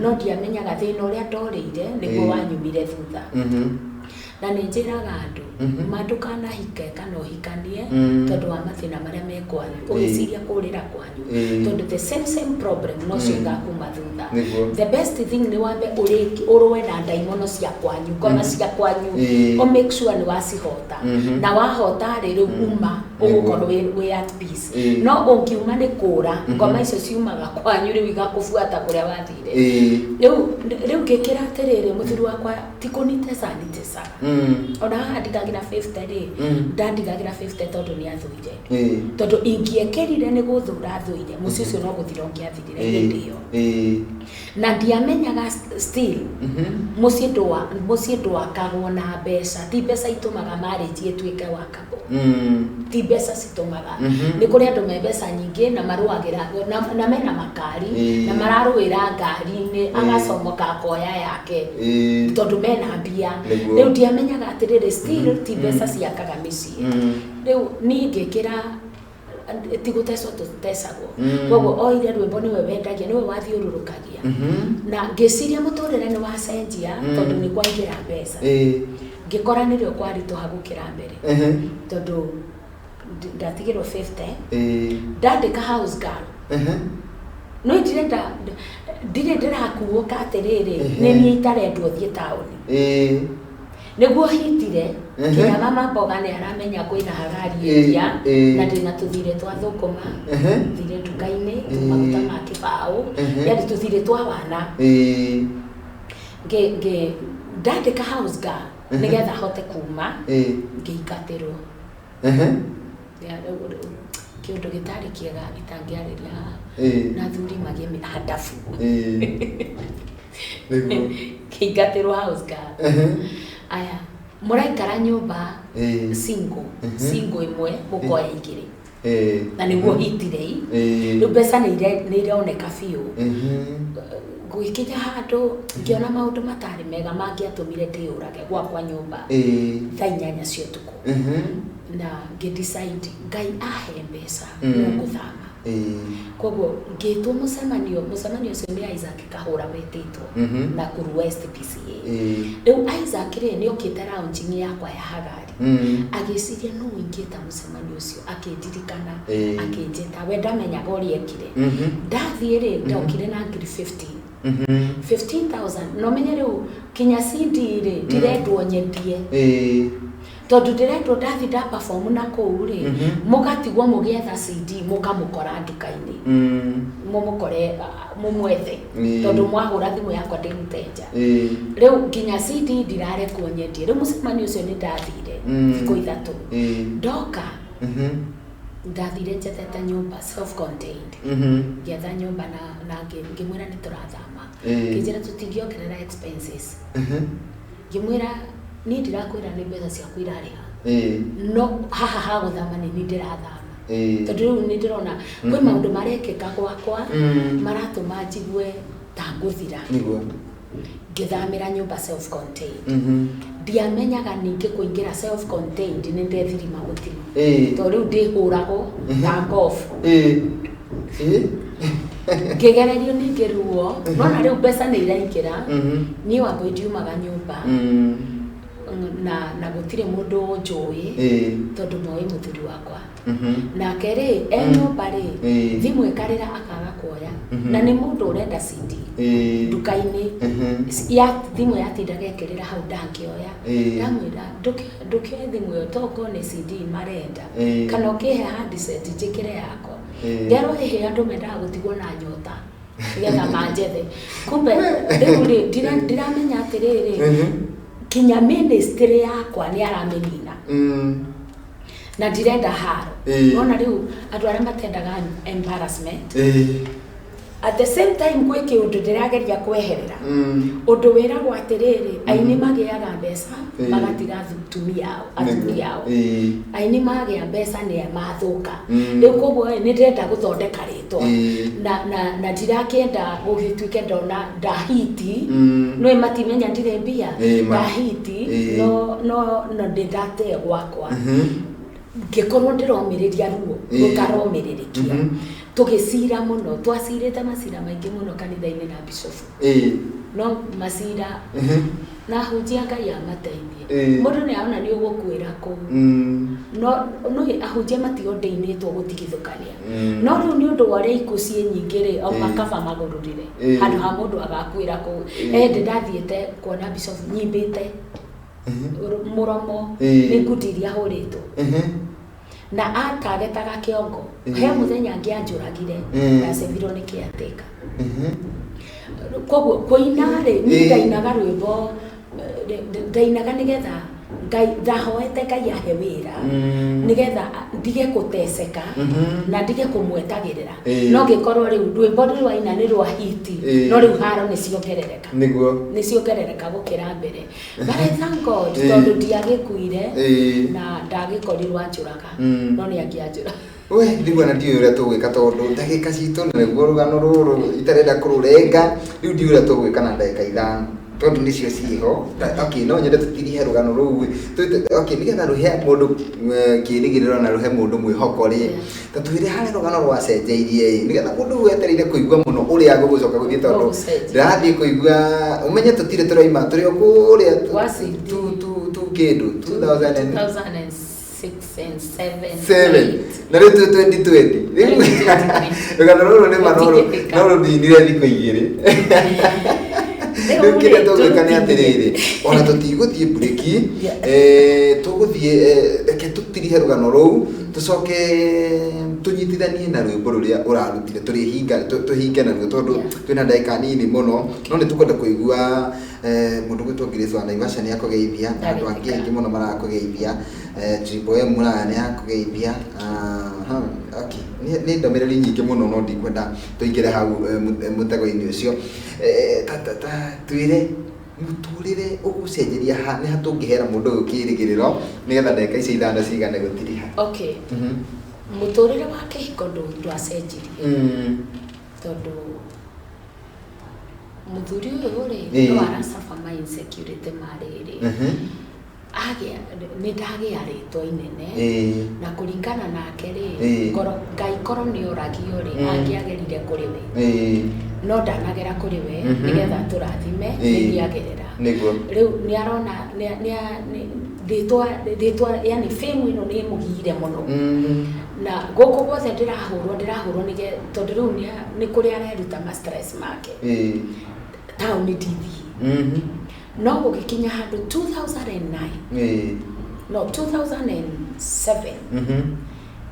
Speaker 2: no ndiamenyaga thĩna ũrĩa ndorĩire nĩguo wanyumire thutha. Na nĩ njĩraga andũ, ma ndũkanahike kana ũhikanie tondũ wa mathĩna marĩa me kwanyu, ũgĩciria kũrĩra kwanyu, tondũ the same same problem nocio igakuma thutha. The best thing nĩ wambe ũrũe na ndaimono cia kwanyu, ngoma cia kwanyu, o make sure nĩ wacihota. Na wahota rĩ, rĩu uma ũgũkorwo wĩ at peace. No ũngiuma nĩ kũra, ngoma icio ciumaga kwanyu rĩu igakũbuata kũrĩa wathire. Rĩu ngĩkĩra atĩrĩrĩ, mũthuri wakwa ti kũniteca anitecaga. Ona haha ndigagĩra 50 rĩ, ndandigagĩra 50 tondũ nĩ athũire, tondũ ingĩekĩrire nĩ gũthũra athũire, mũciĩ ũcio no gũthira ũngĩathirire hĩndĩ ĩyo. Na ndiamenyaga still. Mũciĩ ndwakagwo na mbeca. Ti mbeca itũmaga marriage ĩtuĩke wakable. Ti mbeca citũmaga. Nĩ kũrĩ andũ me mbeca nyingĩ na marũagĩra na mena makari na mararũĩra ngari-inĩ, agacomoka akoya yake tondũ mena mbia. Rĩu ndiamenyaga atĩrĩrĩ, still ti mbeca ciakaga mĩciĩ. Rĩu niĩ ngĩkĩra ti gũtecwo tũtecagwo. Koguo oire rwĩmbo, nĩwe wendagia, nĩwe wathiũrũrũkagia. Na ngĩciria mũtũrĩre nĩ wacenjia tondũ nĩ kwaingĩra mbeca. Ngĩkora nĩrĩo kwaritũha gũkĩra mbere tondũ ndatigĩrwo 50, ndandĩka house girl. No ndirenda, ndirĩ ndĩrakuũka atĩrĩrĩ, nĩ niĩ itarendwo thiĩ taũni nĩguo hitire. Nginya mama mboga nĩ aramenya kwĩna Hagari endia na ndĩna tũthirĩ twa thũkũma, thirĩ nduka-inĩ, maguta ma kĩbaũ, yani tũthirĩ twa wana. Ngĩ ndandĩka house girl nĩgetha hote kuma, ngĩingatĩrwo. Kĩũndũ gĩtarĩ kĩega itangĩarĩria haha. Na athuri magĩe handabu.
Speaker 1: Nĩguo.
Speaker 2: Ngĩingatĩrwo house girl. Aya mũraikara nyũmba single, single ĩmwe mũkoya igĩrĩ na nĩguo hitire. Rĩu mbeca nĩ ironeka biũ. Gũgĩkinya handũ ngĩona maũndũ matarĩ mega mangĩatũmire ndĩyũrage gwakwa nyũmba thaa 8 cia ũtukũ, na ngĩ decide Ngai ahe mbeca no ngũthama. Koguo ngĩtwo mũcemanio. Mũcemanio ũcio nĩ Isaac Kahũra wetĩtwo Nakuru West PCA. Rĩu Isaac rĩ, nĩ okĩte launching yakwa ya Hagari. Agĩciria no ingĩta mũcemanio ũcio, akĩndirikana, akĩnjĩta. We ndamenyaga ũrĩa ekire. Ndathiĩ rĩ, ndokire na ngiri 15, 15,000. No menye rĩu kinya CD rĩ, ndirendwo nyendie tondũ ndĩrendwo ndathi nda perform na kũu rĩ, mũgatigwo mũgĩetha CD, mũkamũkora nduka-inĩ, mũmũkore, mũmwethe tondũ mwahũra thimũ yakwa ndĩ mũtenja. Rĩu nginya CD ndirarekwo nyendie. Rĩu mũcemanio ũcio nĩ ndathire thikũ 3. Ndoka, ndathire njethete nyũmba self contained. Ngĩetha nyũmba na ngĩmwĩra nĩ tũrathama. Ngĩnjĩra tũtingĩongerera expenses. Ngĩmwĩra niĩ ndirakwĩra nĩ mbeca ciaku irarĩha, no haha ha gũthama nĩ niĩ ndĩrathama tondũ rĩu nĩ ndĩrona kwĩ maũndũ marekĩka gwakwa maratũma njigue ta ngũthira. Ngĩthamĩra nyũmba self contained. Ndiamenyaga ningĩ kũingĩra self contained nĩ ndethirima mũtino tondũ rĩu ndĩhũragwo ta golf.
Speaker 1: Ĩĩ. Ĩĩ.
Speaker 2: Ngĩgererio ningĩ ruo nona rĩu mbeca nĩ iraingĩra. Niĩ Wambui ndiumaga nyũmba na gũtirĩ mũndũ ũnjũĩ tondũ moĩ mũthuri wakwa. Nake rĩ, e nyũmba rĩ, thimũ ĩkarĩra akaga kuoya. Na nĩ mũndũ ũrenda CD nduka-inĩ. Ya thimũ yatindaga ĩkĩrĩra hau ndangĩoya. Ndamwĩra, "Ndũkĩoe thimũ ĩyo tokorwo nĩ CD marenda kana ũkĩhe handset njĩkĩre yakwa." Nderwo ĩhĩ, andũ mendaga gũtigwo na nyota nĩgetha manjethe. Kumbe rĩu rĩ, ndiramenya atĩrĩrĩ, kinya ministry yakwa nĩ aramĩnina na ndirenda haro. Nona rĩu andũ arĩa matendaga embarrassment. At the same time gwĩ kĩũndũ ndĩrageria kweherera, ũndũ wĩragwo atĩrĩrĩ, aini magĩaga mbeca magatiga atumia ao, athuri ao. Aini magĩa mbeca nĩ mathũka. Rĩu koguo ĩ, nĩ ndĩrenda gũthondeka rĩtwa na ndirakĩenda gũgĩtuĩke ndona ndahiti. No matimenya ndirĩ mbia. Ndahiti no ndĩ ndatee gwakwa. Ngĩkorwo ndĩromĩrĩria ruo rũtaromĩrĩrĩkia. Tũgĩcira mũno, twacirĩte macira maingĩ mũno kanitha-inĩ na bishofu. No macira na ahunjia Ngai amateithie. Mũndũ nĩ arona nĩ ũgũkuĩra kũu. No ahunjia mationdeinĩtwo gũtigithũkania. No rĩu nĩ ũndũ wa ũrĩa ikuũ ciĩ nyingĩ rĩ, o makaba magũrũrire handũ ha mũndũ agakuĩra kũu. Ĩndĩ ndathiĩte kuona bishop nyimbĩte mũromo nĩ ngundi iria hũrĩtwo na atagetaga kĩongo. He mũthenya angĩanjũragire. Ndacemirwo nĩ caretaker. Koguo kũina rĩ, niĩ ndainaga rwĩmbo, ndainaga nĩgetha Ngai ndahoete Ngai ahe wĩra nĩgetha ndige gũteceka na ndige kũmwetagĩrĩra. No ngĩkorwo rĩu rwĩmbo rwaina nĩ rwa hiti, no rĩu haro nĩ ciongerereka,
Speaker 1: Nĩguo.
Speaker 2: Nĩ ciongerereka gũkĩra mbere, but I thank God tondũ ndiagĩkuire na ndagĩkorirwo anjũraga, no nĩ angĩanjũraga.
Speaker 1: We rĩu ona ndiũĩ ũrĩa tũgwĩka tondũ ndagĩka citũ na nĩguo rũgano rũrũ itarenda kũrũrenga. Rĩu ndiũĩ ũrĩa tũgwĩka na ndagĩka 5 tondũ nĩcio ciĩho. Okay, no nyende tũtirihe rũgano rũu. Okay, nĩgetha rũhe mũndũ kĩĩrĩgĩrĩro na rũhe mũndũ mwĩhoko rĩ, ta twĩre harĩa rũgano rwacenjeirie ĩ, nĩgetha mũndũ ũyũ etereire kũigua mũno ũrĩa gũgũcoka gũthiĩ, tondũ
Speaker 2: Gũgũcenjia.
Speaker 1: Ndĩrathiĩ kũigua ũmenye tũtirĩ tũraima tũrĩ o kũrĩa
Speaker 2: Gwa CD.
Speaker 1: tu kĩndũ 2000 and
Speaker 2: 2006 and 7.
Speaker 1: 7 na rĩu twĩ 2020 rĩu.
Speaker 2: Rĩu 2020.
Speaker 1: Rũgano rũrũ nĩ ma
Speaker 2: Rũtingĩthika.
Speaker 1: no rũninire thikũ 2. Rĩu kĩrĩa tũgwĩka nĩ atĩrĩrĩ, ona tũtigũthiĩ mburĩki. Tũgũthiĩ, reke tũtirihe rũgano rũu, tũcoke tũnyitithanie na rwĩmbo rũrĩa ũrarutire tũrĩhinga tũhinge naruo tondũ twĩna ndagĩka nini mũno, no nĩ tũkwenda kũigua mũndũ gwĩtwo Grace wa Naivasha nĩ akũgeithia na andũ angĩ aingĩ mũno marakũgeithia. Triple M Mũraya nĩ akũgeithia. Aha, okay. Nĩ ndũmĩrĩri nyingĩ mũno no ndikwenda tũingĩre hau mũtego-inĩ ũcio. Ta twĩre mũtũrĩre ũgũcenjeria ha, nĩ ha tũngĩhera mũndũ ũyũ kĩĩrĩgĩrĩro nĩgetha ndagĩka icio 5 cigane gũtiriha?
Speaker 2: Okay, mũtũrĩre wa kĩhiko ndwacenjirie tondũ mũthuri ũyũ rĩ, no aracaba ma insecurity marĩrĩ agĩa nĩ ndagĩa rĩtwa inene na kũringana nake rĩ, ngoro Ngai korwo nĩ oragio rĩ, angĩagerire kũrĩ we, no ndanagera kũrĩ we nĩgetha tũrathime, nĩ agerera. Rĩu nĩ arona rĩtwa yani fame ĩno nĩ ĩmũgire mũno na gũkũ guothe ndĩrahũrwo tondũ rĩu nĩ kũrĩa areruta ma stress make. Taũni ndithiĩ, no gũgĩkinya handũ 2009, no 2007,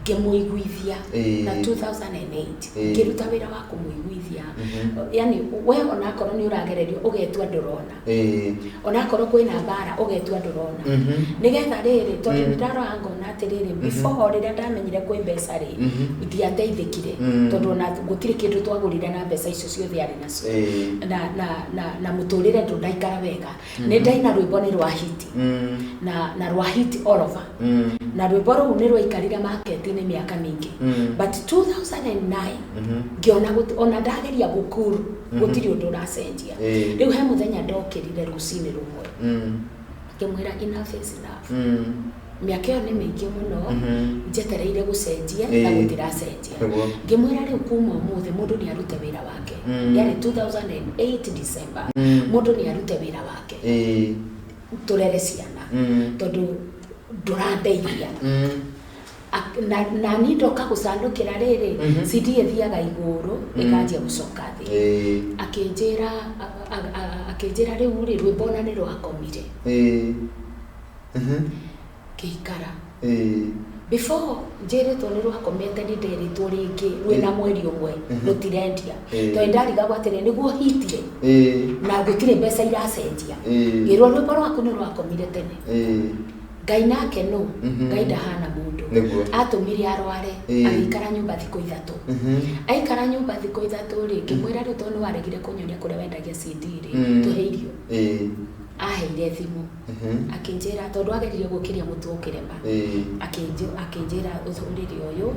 Speaker 2: ngĩmũiguithia na 2008 ngĩruta wĩra wa kũmũiguithia, yani we onakorwo nĩ ũragererio ũgetua ndũrona, onakorwo kwĩna mbara ũgetua ndũrona, nĩgetha rĩrĩ tondũ nĩ ndarora ngona atĩrĩrĩ, before rĩrĩa ndamenyire kwĩ mbeca rĩ, ndiateithĩkire tondũ ona gũtirĩ kĩndũ twagũrire na mbeca icio ciothe arĩ nacio. Na mũtũrĩre ndũnaikara wega. Nĩ ndaina rwĩmbo nĩ rwa hiti na rwa hit all over, na rwĩmbo rũu nĩ rwaikarire market-inĩ mĩaka mĩingĩ, but 2009 ngĩona ona ndageria gũkuru gũtirĩ ũndũ ũracenjia. Rĩu he mũthenya ndokĩrire rũcinĩ rũmwe, ngĩmwĩra enough is enough. Mĩaka ĩyo nĩ mĩingĩ mũno njetereire gũcenjia na gũtiracenjia. Ngĩmwĩra rĩu kuma ũmũthĩ mũndũ nĩ arute wĩra wake. Yarĩ 2008 December. Mũndũ nĩ arute wĩra wake, tũrere ciana tondũ ndũrandeithia. Na niĩ ndoka gũcanũkĩra rĩrĩ, CD ĩthiaga igũrũ ĩkanjia gũcoka thĩ. Akĩnjĩra akĩnjĩra rĩu rĩ, rwĩmbo ona nĩ rwakomire. Ngĩikara. Before njĩrĩtwo nĩ rwakomete, nĩ nderĩtwo rĩngĩ rwĩna mweri ũmwe rũtirendia, tondũ ndarigagwo atĩrĩ nĩguo hitire na gũtirĩ mbeca iracenjia. Ngĩrwo rwĩmbo rwaku nĩ rwakomire tene. Ngai nake no Ngai ndahana mũndũ. Atũmire arware, agĩikara nyũmba thikũ 3. Aikara nyũmba thikũ 3 rĩ, ngĩmwĩra rĩu tondũ nĩ waregire kũnyonia kũrĩa wendagia CD rĩ, tũhe irio. Aheire thimũ, akĩnjĩra tondũ ageririe gũkĩria mũtu ũkĩrema. Akĩnjĩra ũthũrĩre ũyũ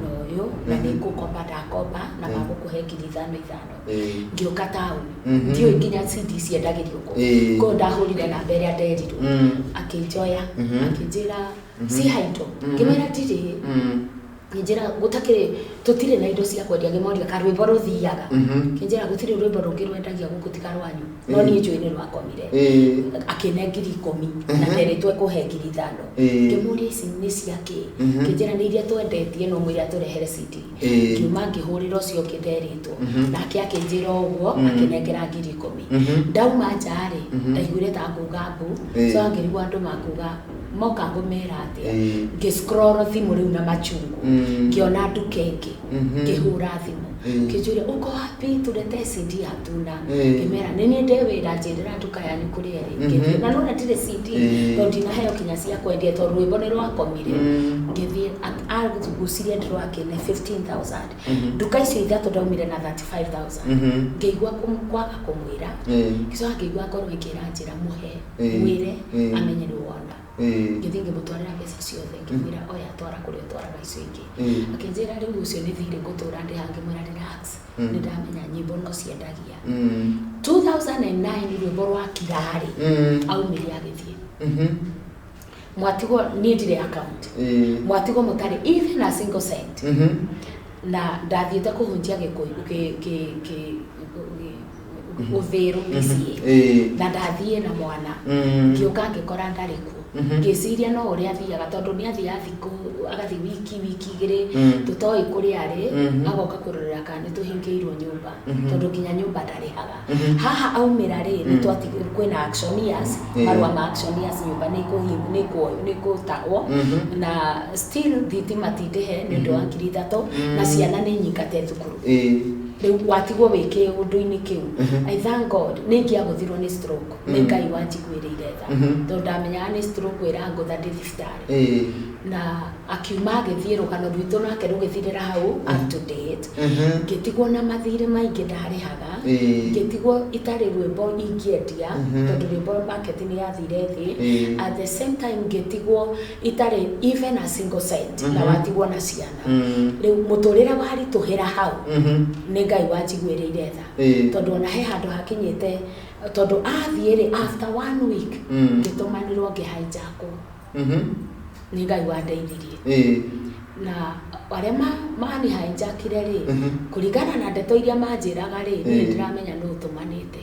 Speaker 2: na ũyũ na nĩ ngũkomba, ndakomba na magũkũhe 5000 5000. Ngĩũka taũni, ndiũĩ nginya CD ciendagĩrio kũ. Koguo ndahũrire namba ĩrĩa nderirwo, akĩnjoya, akĩnjĩra ciha indo, ngĩmwĩra ndirĩ. Ngĩnjĩra gũtakĩrĩ, tũtirĩ na indo cia kwendia. Ngĩmoria karwĩmbo rũthiaga, kĩnjĩra gũtirĩ rwĩmbo rũngĩ rwendagia gũkũ tiga rwanyu, no niĩ njũĩ nĩ rwakomire. Akĩne 10,000 na nderitwo ekũhe 5000. Ngĩmũria ici nĩ cia kĩ? Kĩnjĩra nĩ iria twendetie, no mwĩre atũrehere CD. Ngiuma ngĩhũrĩra ũcio ũngĩ nderitwo, nake akĩnjĩra o ũguo, akĩnengera 10,000. Ndauma nja rĩ, ndaiguire ta nguga mbu. So ngĩrigwo andũ makuga moka ngũmera atĩa. Ngĩ scroll thimũ rĩu na machungu, ngĩona nduka ĩngĩ, ngĩhũra thimũ. Kĩnjũria uko wapi, tuletee CD, hatuna. Ngĩmera nĩ niĩ ndĩ wĩra, njĩrĩra nduka yanyu kũrĩa ĩrĩ. Ngĩthiĩ na nona ndirĩ CD, tondũ ndinaheo kinya cia kwendia tondũ rwĩmbo nĩ rwakomire. Ngĩthiĩ agucirie ndĩrwakĩne 15,000. Nduka icio ithatũ ndaumire na 35,000. Ngĩigua kwaga kũmwĩra. Ngĩcoka ngĩigua ngoro ĩngĩra njĩra mũhe, mwĩre amenye nĩ wona. Ngĩthiĩ ngĩmũtwarĩra mbeca ciothe, ngĩmwĩra oya twara kũrĩa ũtwaraga icio ingĩ. Akĩnjĩra rĩu ũcio nĩ thirĩ ngũtũra ndĩha. Ngĩmwĩra relax, nĩ ndamenya nyĩmbo no ciendagia. 2009 rwĩmbo rwa kirarĩ aumire agĩthiĩ. Mwatigwo niĩ ndirĩ account. Mwatigwo mũtarĩ even a single cent. Na ndathiĩte kũhunjia Gĩkũyũ Ũthĩrũ PCA. Na ndathiĩ na mwana. Ngĩũka ngĩkora ndarĩ kuo. Ngĩciria no ũrĩa athiaga tondũ nĩ athiaga thikũ agathiĩ wiki wiki igĩrĩ tũtoĩ kũrĩa arĩ. Agoka kũrorera kana nĩ tũhingĩirwo nyũmba, tondũ nginya nyũmba ndarĩhaga. Haha aumĩra rĩ, nĩ twati kwĩna auctioneers, marũa ma auctioneers, nyũmba nĩ ĩgũtahwo. Na still thitima tindĩhe nĩ ũndũ wa 3,000, na ciana nĩ nyingate thukuru. Rĩu watigwo wĩ kĩũndũ-inĩ kĩu. I thank God, nĩ ingĩagũthirwo nĩ stroke, nĩ Ngai wanjiguĩrĩire tha, tondũ ndamenyaga nĩ stroke ĩrangũtha ndĩ thibitarĩ. Na akiuma agĩthiĩ, rũgano rwitũ nake rũgĩthirĩra hau up to date. Ngĩtigwo na mathirĩ maingĩ ndarĩhaga. Ngĩtigwo itarĩ rwĩmbo ingĩendia, tondũ rwĩmbo market nĩ yathire thĩ. At the same time ngĩtigwo itarĩ even a single cent, na watigwo na ciana. Rĩu mũtũrĩre waritũhĩra hau. Nĩ Ngai wanjiguĩrĩire tha, tondũ ona he handũ hakinyĩte, tondũ athiĩ rĩ, after one week ngĩtũmanĩrwo ngĩhaijakwo. Nĩ Ngai wandeithirie. Na arĩa manihijackire rĩ, kũringana na ndeto iria manjĩraga rĩ, niĩ ndiramenya nũ ũtũmanĩte.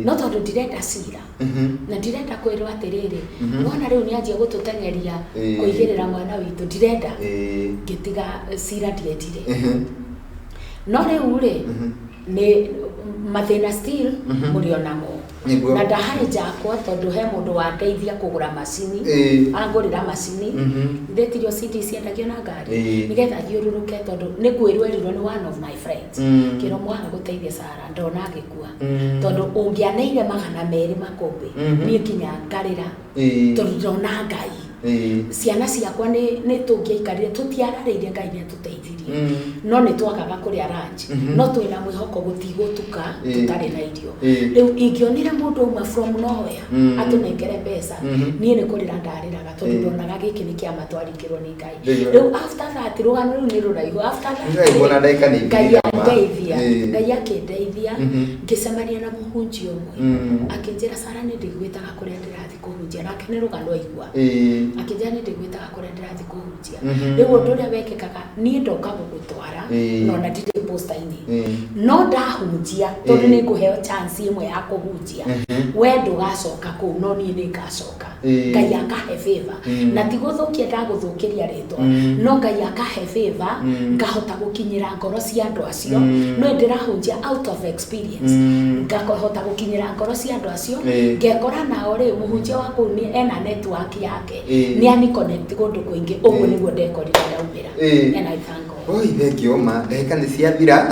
Speaker 2: No tondũ ndirenda cira na ndirenda kwĩrwo atĩrĩrĩ, wona rĩu nĩ anjia gũtũteng'eria kũigĩrĩra mwana witũ, ndirenda. Ngĩtiga cira, ndiendire. No rĩu rĩ, nĩ mathĩna still mũrĩ onamo. Na ndahijackwo tondũ he mũndũ wandeithia kũgũra macini. Angũrĩra macini, ndĩtirio CD ciendagio na ngari, nĩgetha thiũrũrũke, tondũ nĩ kwĩrwo erirwo nĩ one of my friends. Kĩro mwaga gũteithia Sara ndona agĩkua, tondũ ũngĩaneire 200 makũmbĩ, niĩ nginya ngarĩra, tondũ ndona Ngai. Ciana ciakwa nĩ tũngĩaikarire tũtiararĩire, Ngai nĩ atũteithirie. No nĩ twagaga kũrĩa lunch, no twĩna mwĩhoko gũtigũtuka tũtarĩ na irio. Rĩu ingĩonire mũndũ auma from nowhere atũnengere mbeca, niĩ nĩ kũrĩra ndarĩraga, tondũ ndonaga gĩkĩ nĩ kĩama twaringĩrwo nĩ Ngai. Rĩu after that, rũgano rũu nĩ rũraihu, after that
Speaker 1: Nĩ rũraihu, ona ndagĩka nĩ
Speaker 2: Ngai
Speaker 1: ithirire ma.
Speaker 2: andeithia. Ngai akĩndeithia, ngĩcemania na mũhunjia ũmwe. Akĩnjĩra, Sara, nĩ ndĩgwĩtaga kũrĩa ndĩrathiĩ kũhunjia. Nake nĩ rũgano aigua. Akĩnjĩra nĩ ndĩgwĩtaga kũrĩa ndĩrathiĩ kũhunjia. Rĩu ũndũ ũrĩa wekĩkaga, niĩ ndoka gũgũtwara, na ona ndirĩ posta-inĩ, no ndahunjia, tondũ nĩ ngũheo chance ĩmwe ya kũhunjia, we ndũgacoka kũu, no niĩ nĩ ngacoka. Ngai akahe favor. Na ti gũthũkia ndagũthũkĩria rĩtwa, no Ngai akahe favor, ngahota gũkinyĩra ngoro cia andũ acio. No ndĩrahunjia out of experience. Ngahota gũkinyĩra ngoro cia andũ acio. Ngekora nao rĩ, mũhunjia wa kũu nĩ ena network yake, nĩ ani connect kũndũ kũingĩ. Ũguo nĩguo ndekorire ndaumĩra. And I thank God.
Speaker 1: Oi, thengio ma, ndagĩka nĩ ciathira.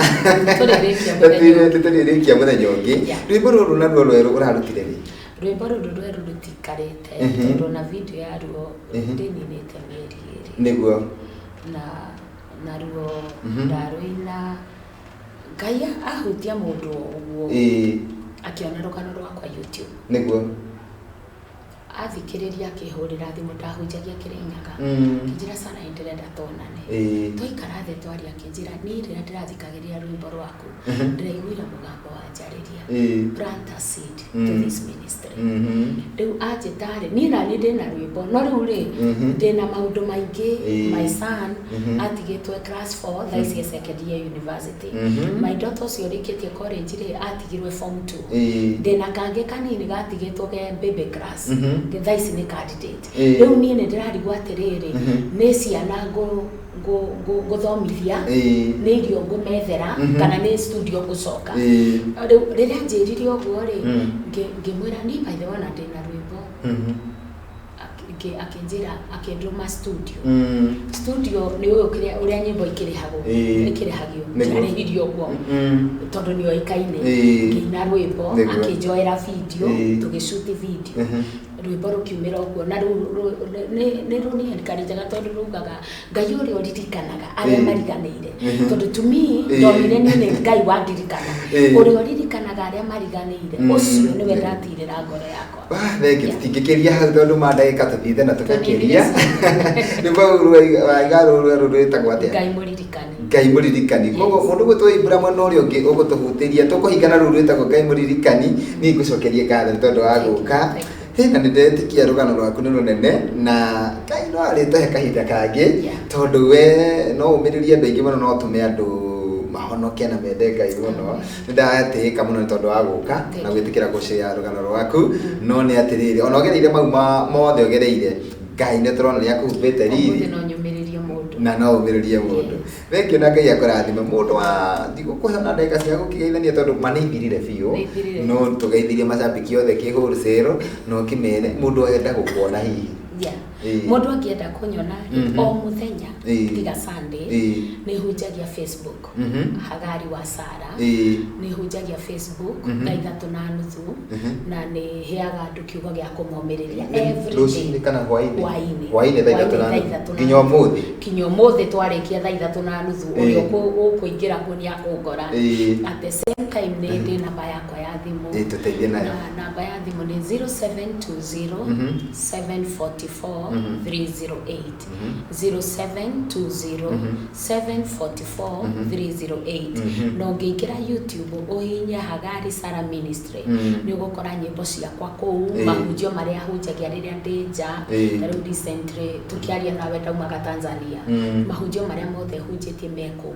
Speaker 2: Tũrĩrĩkia mũthenya ũngĩ.
Speaker 1: Tũrĩrĩkia mũthenya ũngĩ. Rwĩmbo rũrũ naruo rwerũ ũrarutire rĩ?
Speaker 2: Rwĩmbo rũrũ rwerũ rũtikarĩte, tondũ ona video yaruo ndĩninĩte mĩeri 2. Na naruo ndarũina, Ngai ahutia mũndũ o ũguo, akĩona rũgano rwakwa YouTube. Athikĩrĩria, akĩhũrĩra thimũ, ndahunjagia Kĩrĩnyaga. Akĩnjĩra, Sara, nĩ ndĩrenda tuonane. Twaikara thĩ twaria, akĩnjĩra, niĩ rĩrĩa ndĩrathikagĩrĩria rwĩmbo rwaku, ndĩraiguire mũgambo wanjarĩria, plant a seed to this ministry. Rĩu anjĩta rĩ, niĩ naniĩ ndĩna rwĩmbo, no rĩu rĩ, ndĩna maũndũ maingĩ. My son atigĩtwo class 4, thaa ici e second year university. My daughter ũcio ũrĩkĩtie college rĩ, atigirwe form 2. Ndĩna kangĩ kanini gatigĩtwo ke baby class, thaa ici nĩ candidate. Rĩu niĩ nĩ ndĩrarigwo atĩrĩrĩ, nĩ ciana ngũthomithia, nĩ irio ngũmethera, kana nĩ studio ngũcoka? Rĩu rĩrĩa njĩrire ũguo rĩ, ngĩmwĩra niĩ by the way ona ndĩna rwĩmbo. Akĩnjĩra, akĩndũma studio. Studio nĩ ũyũ kĩrĩa ũrĩa nyĩmbo ikĩrĩhagwo. Ikĩrĩhagio. Ndiarĩhirio ũguo tondũ nĩ oĩkaine. Ngĩina rwĩmbo. Akĩnjoera video. Tũgĩcuti video. Rwĩmbo rũkiumĩra ũguo na rũu nĩ rũnienkarĩjaga tondũ rugaga Ngai ũrĩa ũririkanaga arĩa mariganĩire. Tondũ to me ndonire niĩ nĩ Ngai wandirikana. Ũrĩa ũririkanaga arĩa mariganĩire, ũcio nĩwe ndatirĩra ngoro yakwa.
Speaker 1: Ah, thengiũ. Tũtingĩkĩria hau tondũ ma ndagĩka tũthiĩte na tũgakĩria. Rwĩmbo rũu waiga rũu rwerũ rwĩtagwo atĩa?
Speaker 2: Ngai mũririkani.
Speaker 1: Ngai mũririkani. Koguo mũndũ gwĩtwo Ibra mwena ũrĩa ũngĩ ũgũtũhutĩria tũkũhingana rũu rwĩtagwo Ngai mũririkani. Niĩ ngũcokerie ngatho nĩ tondũ wa gũka. Hĩ, na nĩ ndetĩkia rũgano rwaku nĩ rũnene na Ngai no arĩtũhe kahinda kangĩ. Tondũ we no ũmĩrĩrie andũ aingĩ mũno, no ũtũme andũ mahonoke na mende Ngai mũno. Nĩ ndatĩĩka mũno nĩ tondũ wa gũka na gwĩtĩkĩra gũcĩa rũgano rwaku. No nĩ atĩrĩrĩ, ona ũgereire mau mothe ũgereire, Ngai nĩ tũrona nĩ akũhumbĩte riri.
Speaker 2: Ũmũthĩ no nyũmĩrĩrie mũndũ.
Speaker 1: Na no ũmĩrĩrie mũndũ. Thengiũ na Ngai akũrathime. Mũndũ wa ndigũkũhe ona ndagĩka cia gũkĩgeithania tondũ ma nĩ ithirire biũ.
Speaker 2: Nĩ ithirire.
Speaker 1: No tũgeithirie macambĩki othe kĩ wholesale na ũkĩmere mũndũ enda gũkuona hihi.
Speaker 2: Mũndũ angĩenda kũnyona o mũthenya tiga Sunday, nĩ hunjagia Facebook. Hagari wa Sara. Nĩ hunjagia Facebook 3:30 na nĩ heaga andũ kiugo gĩa kũmomĩrĩria every day.
Speaker 1: Rũcinĩ kana hwainĩ?
Speaker 2: Hwainĩ.
Speaker 1: Hwainĩ 3:30.
Speaker 2: 3:30.
Speaker 1: Nginya ũmũthĩ?
Speaker 2: Kinya ũmũthĩ twarĩkia 3:30. Ũrĩa ũkũingĩra kuo nĩ akũngora. At the same time nĩ ndĩ namba yakwa ya thimũ.
Speaker 1: Tũteithie nayo.
Speaker 2: Na namba ya thimũ nĩ 0720 744 308. 0720 744 308. Na ũngĩingĩra YouTube ũhihinye Hagari Sarah Ministry, nĩ ũgũkora nyĩmbo ciakwa kũu, mahunjio marĩa hunjagia rĩrĩa ndĩ nja. Ta rĩu recently tũkĩaria nawe ndaumaga Tanzania. Mahunjio marĩa mothe hunjĩtie me kũu.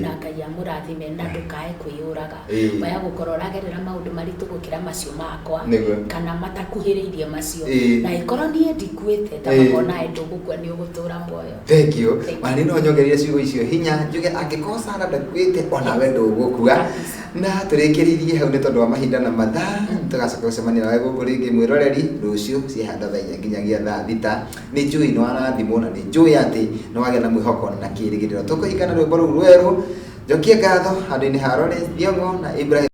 Speaker 2: Na Ngai amũrathime na ndũkae kwĩyũraga. Waya gũkorwo ũragerera maũndũ maritũ gũkĩra macio makwa kana matakuhĩrĩirie macio. Na ĩkorwo niĩ ndikuĩte ta makonae ndũgũkua, nĩ ũgũtũra muoyo.
Speaker 1: Thank you. Ona niĩ no nyongereire ciugo icio hinya njuge angĩkorwo Sarah ndakuĩte onawe ndũgũkua. Na tũrĩkĩrĩirie hau nĩ tondũ wa mahinda na mathaa. Tũgacoka gũcemania nawe gũkũ rĩngĩ mwĩroreri rũciũ ciĩhanda 4:00 nginyagia 6:00. Nĩ njũĩ nĩ warathimwo na nĩ njũĩ atĩ nĩ wagĩa na mwĩhoko na kĩrĩgĩrĩro. Tũkũhingana rwĩmbo rũu rwerũ. Njokie ngatho handũ-inĩ ha Lawrence Thiong'o na Ibrahim.